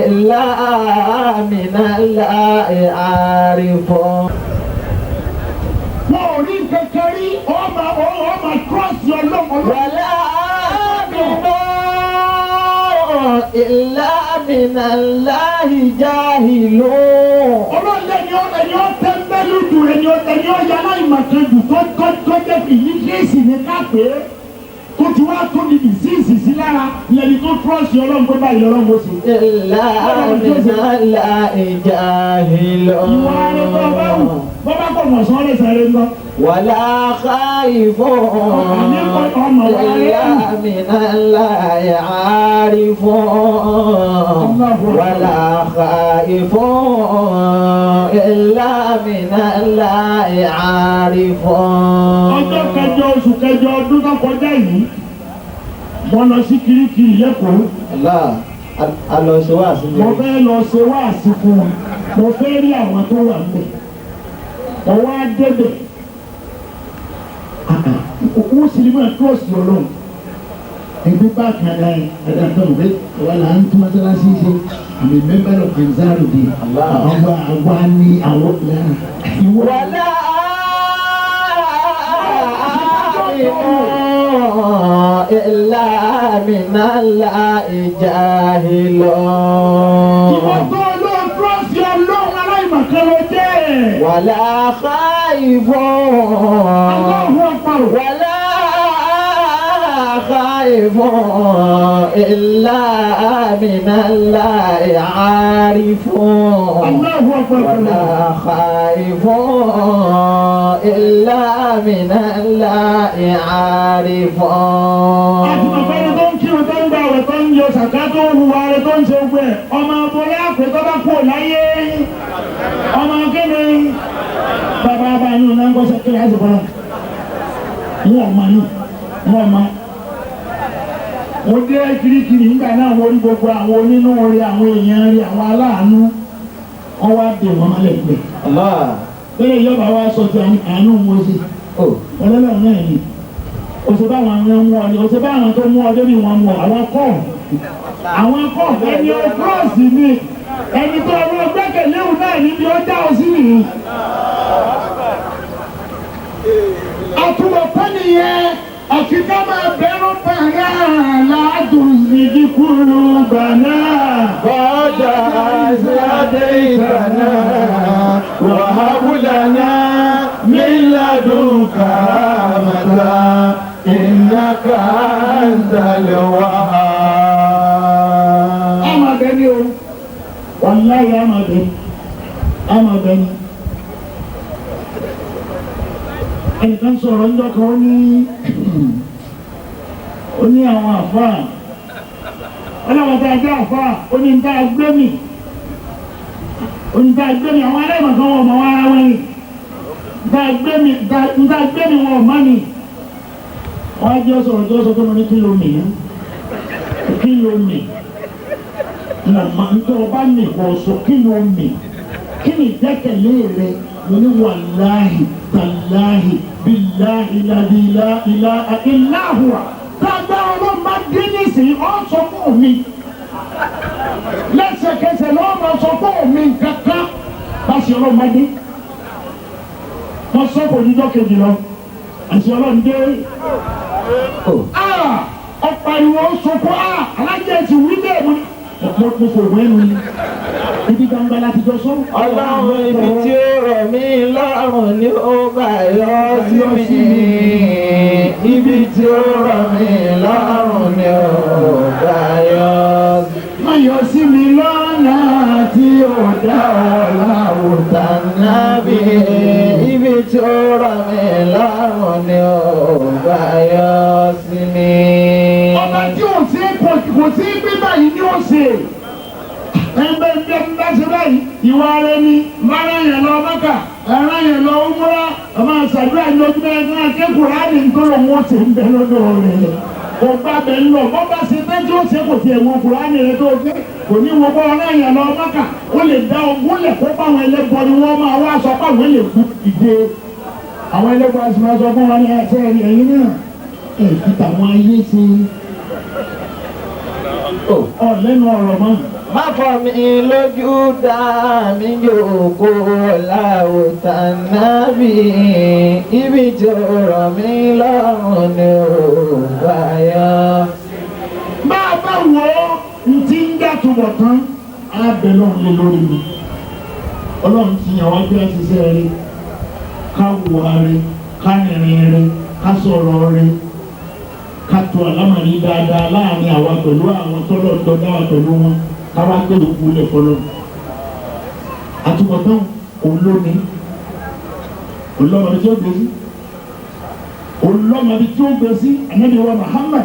إلا من الله عارف. Wọn ò rí kankan rí ọmọ ọmọ trust ọlọ́mọ. ولا آمن إلا من الله جاهل. Ọlọ́run lẹ́ni ọ ẹni ọ tẹ́ńbẹ́lú jù ẹni ọ ẹni ọ yàrá ìmọ̀kan jù tó tó tó jẹ́ ìlísíìsì ní kápẹ́ tó ti wá tó di ìsíìsì sí lára lẹ́ni tó trust ọlọ́run pé báyìí ọlọ́run ó sì. إلا من الله جاهل. Ìwà rẹ̀ tó bá wù bọ́ bá kọ̀ mọ̀ sọ́ọ́ lè sáré ńlọ. ولا خائف إلا من الله عارف ولا خائف إلا من الله عارف. Ọjọ́ kẹjọ oṣù kẹjọ ọdún tó kọjá yìí, mo lọ sí Kirikiri lẹ́kọ̀ọ́. Allah alọ ṣe wá sí mi. Mo fẹ́ lọ ṣe wáàsí fún wọn, mo fẹ́ rí àwọn tó wà níbẹ̀. Mo wá débẹ̀, òkú sinimá trọ́ọ̀sì ọlọ́run. Ẹgbẹ́ báàkì àdá ẹ̀dá tó ń gbé wà là ń tún mọ́sálásí ṣe. I'm a member of Ansarudeen. Àwọn àwa ni àwọn ìwọ. ولا إلا من الله جاهل. Ìwọ tó olóhùn trọ́ọ̀sì ọlọ́run aláìmọ̀kan ló jẹ́. ولا خائف Allahu Akbar. ولا خائف إلا من الله عارف. Allahu Akbar. ولا خائف إلا من الله عارف. Àti bàbá ẹni tó ń kírun tó ń gba ọ̀rọ̀ tó ń yọ sàká tó ń hùwà rẹ̀ tó ń ṣe ogun ẹ̀. Ọmọ abúlé àpè tó bá kú láyé. Ọmọ kéde bàbá bá yín náà ń gbọ́sẹ̀ kí láti bọ́lá. Wọ́n ọ̀ma ní wọ́n ọ̀ma. Mo dé Kirikiri nígbà náà mo rí gbogbo àwọn onínú orí àwọn èèyàn rí àwọn aláàánú. Wọ́n wá dè wọ́n mọ́lẹ̀ pẹ̀. Allah. Bẹ́ẹ̀ yọba wa sọ ti àánú mo ṣe. Oh. Ọlọ́lọ́ náà ni òṣè báwọn àwọn mú ọ ni òṣè báwọn tó mú ọ débi wọn mú ọ àwọn kọ́ àwọn kọ́ ẹni ọkọ́ọ̀sì ni ẹni tó ọmọ gbẹ́kẹ̀léwù náà níbi ó dá ọ sí nìyí. Àtúbọ̀tán nìyẹn àfi ká máa bẹ̀rù bàrà ládùn ìdí kúrú bàná. بعد إذ هديتنا وهب لنا من لدنك رحمة إنك أنت الوهاب. Ama bẹ ni o, wàláyé ama bẹ, ama bẹ ni. Ẹnìkan sọ̀rọ̀ ń dọ́kọ̀ ó ní ó ní àwọn àfáà ọlọ́wọ́ tá a jẹ́ àfáà ó ní níta gbẹ́mì ó ní níta gbẹ́mì àwọn aláìmọ̀ kan wọ̀ mọ́ wọn ara wọn ni níta gbẹ́mì níta gbẹ́mì wọn ò má ni. Wọ́n á jẹ́ sọ̀rọ̀ jẹ́ sọ tó mọ ní kí ló mì í kí ló mì nàmà ntọ́ ọba mi kò sọ kí ló mì kí ni ìgbẹ́kẹ̀lé rẹ mo ní wàláhì tàláhì bíláhì ládìlá ilá ìláhùwà tágbá ọlọ́run bá dé nísìnyí ọ̀ sọ fún mi lẹ́sẹ̀kẹsẹ̀ lọ́wọ́ máa sọ fún mi kankan bá ṣe ọlọ́run bá dé wọ́n sọ kò ní dọ́kejì lọ àti ọlọ́run dé ọ̀pọ̀ ìwọ̀n sọ̀kọ́ alájẹ ti wí bẹ́ẹ̀ mo ní mo fò wẹ́nu ni ibi gbangba láti jọ sọ. Ọlọ́run ibi tí ó rọ̀ mí lọ́rùn ni ó bá yọ sí mi. Ibi tí ó rọ̀ mí lọ́rùn ni ó bá yọ sí mi. Má yọ sí mi lọ́nà tí ó dá ọ̀la òòtà Tànàbí ibi tí ó rọ̀ mí lọ́rùn ni ó bá yọ sí mi. Ọba tí ò sí kò sí gbé báyìí ni ó ṣe. Ẹgbẹ́ ẹgbẹ́ bá ṣe báyìí, ìwà rẹ ni bára yẹn lọ Mẹ́kà, ẹ̀rọ yẹn lọ Umura, ọmọ àṣàdúrà ní ojú bẹ́ẹ̀ náà kékùrá ní nítorí òun ó ṣe ń bẹ lọ́dọ̀ rẹ̀. Kò bá bẹ̀ ń lọ, bọ́ bá ṣe fẹ́ tí ó ṣe kò tiẹ̀ wo Kùránì rẹ tó gbé, kò ní wo bọ́ ọ̀rọ̀ yẹn lọ Mẹ́kà, ó lè dá ogún lẹ̀ kó báwọn ẹlẹ́bọ ni wọ́n máa wá sọ páwọn lè kú ìdè. Àwọn ẹlẹ́bọ àti máa sọ fún wọn ní ẹsẹ̀ ẹ̀yìn náà, ẹ̀ fi tàwọn ayé ṣe ọ̀ lẹ́nu ọ̀rọ̀ mọ́. Má fọ́ mi lójú dá mi yòókù láwùtà nábì ibi tí ó rọ̀ mí lọ́rùn ni ó bá yọ. Bá a bá wọ ntí ń dàtúbọ̀ tán á bẹ̀ lọ́run lé lórí mi. Ọlọ́run ti yàn wá bí a ti ṣe rí ká wùwà rí ká rìnrìn rí ká sọ̀rọ̀ rí ká tó àlámọ̀rí dáadáa láàrin àwa pẹ̀lú àwọn tọ́lọ̀ ń dọ́dá wa pẹ̀lú wọn ká wá gbé òkú lẹ̀ fọlọ́. Àtúbọ̀tán òun ló ní òun lọ́mọdé tí ó gbé sí. Olọ́mọbi tí ó gbé sí Ànábì wa Muhammad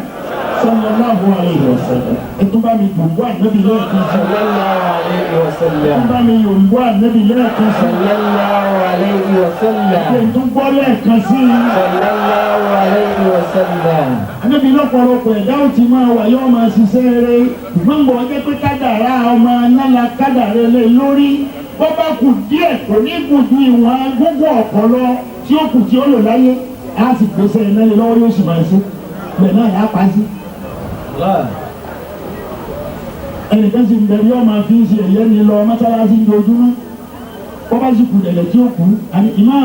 sallallahu alayhi wa sallam. Ètò bá mi gbòǹgbò Ànábì lẹ́ẹ̀kan sí. Sallallahu alayhi wa sallam. Ètò bá mi yòǹgbò Ànábì lẹ́ẹ̀kan sí. Sallallahu alayhi wa sallam. Ètò gbọ́ lẹ́ẹ̀kan sí. Sallallahu alayhi wa sallam. Ànábì lọ́pọ̀lọpọ̀ ẹ̀dá ó ti máa wà yóò máa ṣiṣẹ́ rẹ̀. Gbọ̀ngbọ̀ ọjọ́ pé kádàrá ọmọ anála kádàrá lé lórí. Bọ́ bá kù díẹ̀ kò ní kù ju ìwọ̀n gbogbo ọ̀pọ̀lọ tí ó kù tí ó lò láyé. Á sì gbèsè iná lé lọ́wọ́ yóò sì máa ṣe. Bẹ́ẹ̀ náà yà á pa sí. Ẹnìkan sì ń bẹ yóò máa fi ń ṣe ẹ̀yẹ́ ni lọ mọ́sálásí ní ojúmọ́. Bọ́ bá sì kù dẹ̀lẹ̀ tí ó kù. Àní ìmọ̀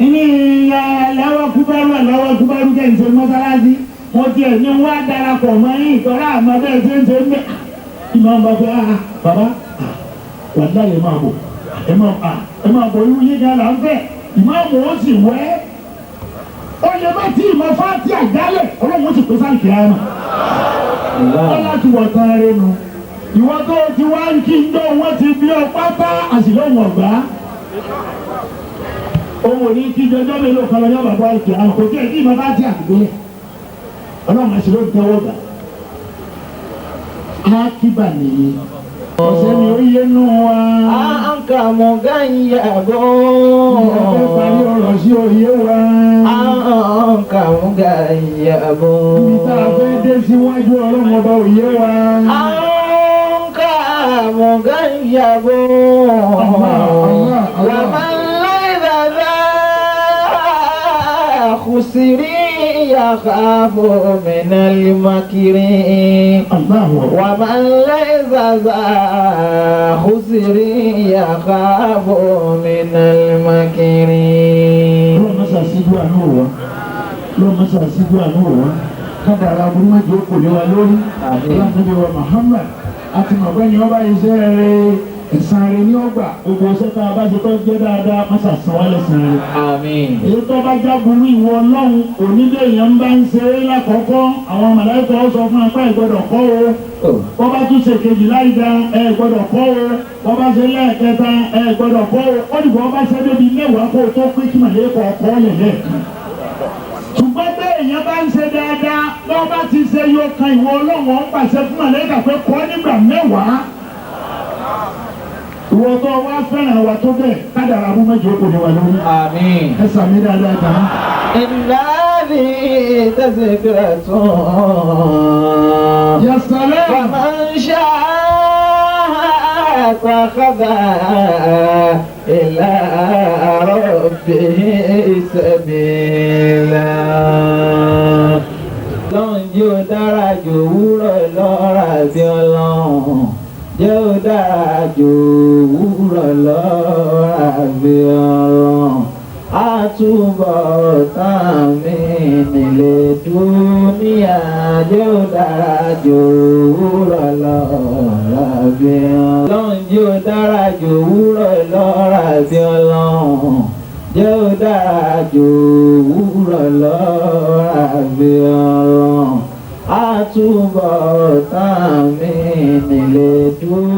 ìní ìyá aláwọ̀ kúbárù aláwọ̀ kúbárù kẹ́ ń ṣe mọ́sálásí. Mo tiẹ̀ ní wá darapọ̀ mọ́ yín ìtọ́ra àmọ́ bẹ́ẹ̀ ṣe ń ṣe ń bẹ́. Ìmọ̀ ń bá fẹ́ ah bàbá wàláyé ẹ máa bọ̀ ẹ máa bọ̀ irú yín gan là ń fẹ́. Ìmáàmù ó sì wẹ́. Ó lè má tí ìmọ̀ fáti àjálẹ̀ ọlọ́run ó sì pèsè àìkè àmà. Wọ́n láti wọ̀ tán eré nu. Ìwọ tó ti wá ń kí ń dán wọ́n ti bí ọ pátá àṣìlọ́wọ̀n ọ̀gbá. Òun ò ní kí jọjọ́ mélòó kan lọ yọ bàbá àìkè àmà kò tí ẹ̀ tí ìmọ̀ fáti àgbélẹ̀. Ọlọ́run àṣìlọ́ tẹ́wọ́ gbà. Ákíbà nìyí. Ọ̀sẹ̀ ni ó yé nù wá. أنك مغيب Ìyá parí ọ̀rọ̀ sí òye wa. أنك مغيب Ibi tá a fẹ́ dé síwájú ọlọ́run ọba òye wa. أنك مغيب الله، الله. ومن ليس ذا خسر يخاف من المكر Allahu Akbar. ومن ليس ذا خسر يخاف من المكر Ọlọ́run mọ́sà síjú àánú wa. Ọlọ́run mọ́sà síjú àánú wa. Kádàrá aburú méjì ó kò lé wa lórí. Àmín. Ọlọ́run wa Muhammad. A ti mọ̀ pé ní ọba iṣẹ́ rẹ̀ ẹ̀san rẹ̀ ní ọgbà. Gbogbo iṣẹ́ tá a bá ṣe tó jẹ́ dáadáa mọ́sà san wá lẹ́san rẹ̀. آمين Èyí tó bá jáburú ìwọ ọlọ́run onílé èèyàn bá ń ṣe é lákọ̀ọ́kọ́ àwọn màláíkà ó sọ fún apá ìgbọ́dọ̀ kọ́ o. Wọ́n bá tún ṣe kejì láì da ẹ gbọ́dọ̀ kọ́ o. Wọ́n bá ṣe lẹ́ẹ̀kẹta ẹ gbọ́dọ̀ kọ́ o. Ó dìbò wọ́n bá ṣe débi mẹ́wàá kó o tó pé kí màláíkà ọkọ́ lẹ̀ lẹ́ẹ̀kan. Ṣùgbọ́n bẹ́ẹ̀ èèyàn bá ń ṣe dáadáa wọ́n bá ti ṣe yóò kan ìwọ ọlọ́run ó ń pàṣẹ fún màláíkà pé kọ́ nígbà mẹ́wàá. Ìwọ tó wá fẹ́ràn wa tó bẹ́ẹ̀ kádàrá mú mẹ́jọ kò ní wà lórí. آمين Ẹ sàmì dáadáa jàmá. إن هذه تذكرة Ya salam. فمن شاء اتخذ إلى ربه سبيلا. Ọlọ́run jẹ́ ó dára jù òwúrọ̀ lọ́ra bí ọlọ́run jẹ́ ó dára jù òwúrọ̀ lọ́ra bí ọlọ́run àtúbọ̀tán mi nílé dúníyà jẹ́ ó dára jù òwúrọ̀ lọ́ra bí ọlọ́run jẹ́ ó dára jù òwúrọ̀ lọ́ra bí ọlọ́run jẹ́ ó dára jù òwúrọ̀ lọ́ra bí ọlọ́run àtúbọ̀tán mi nílé dúníyà.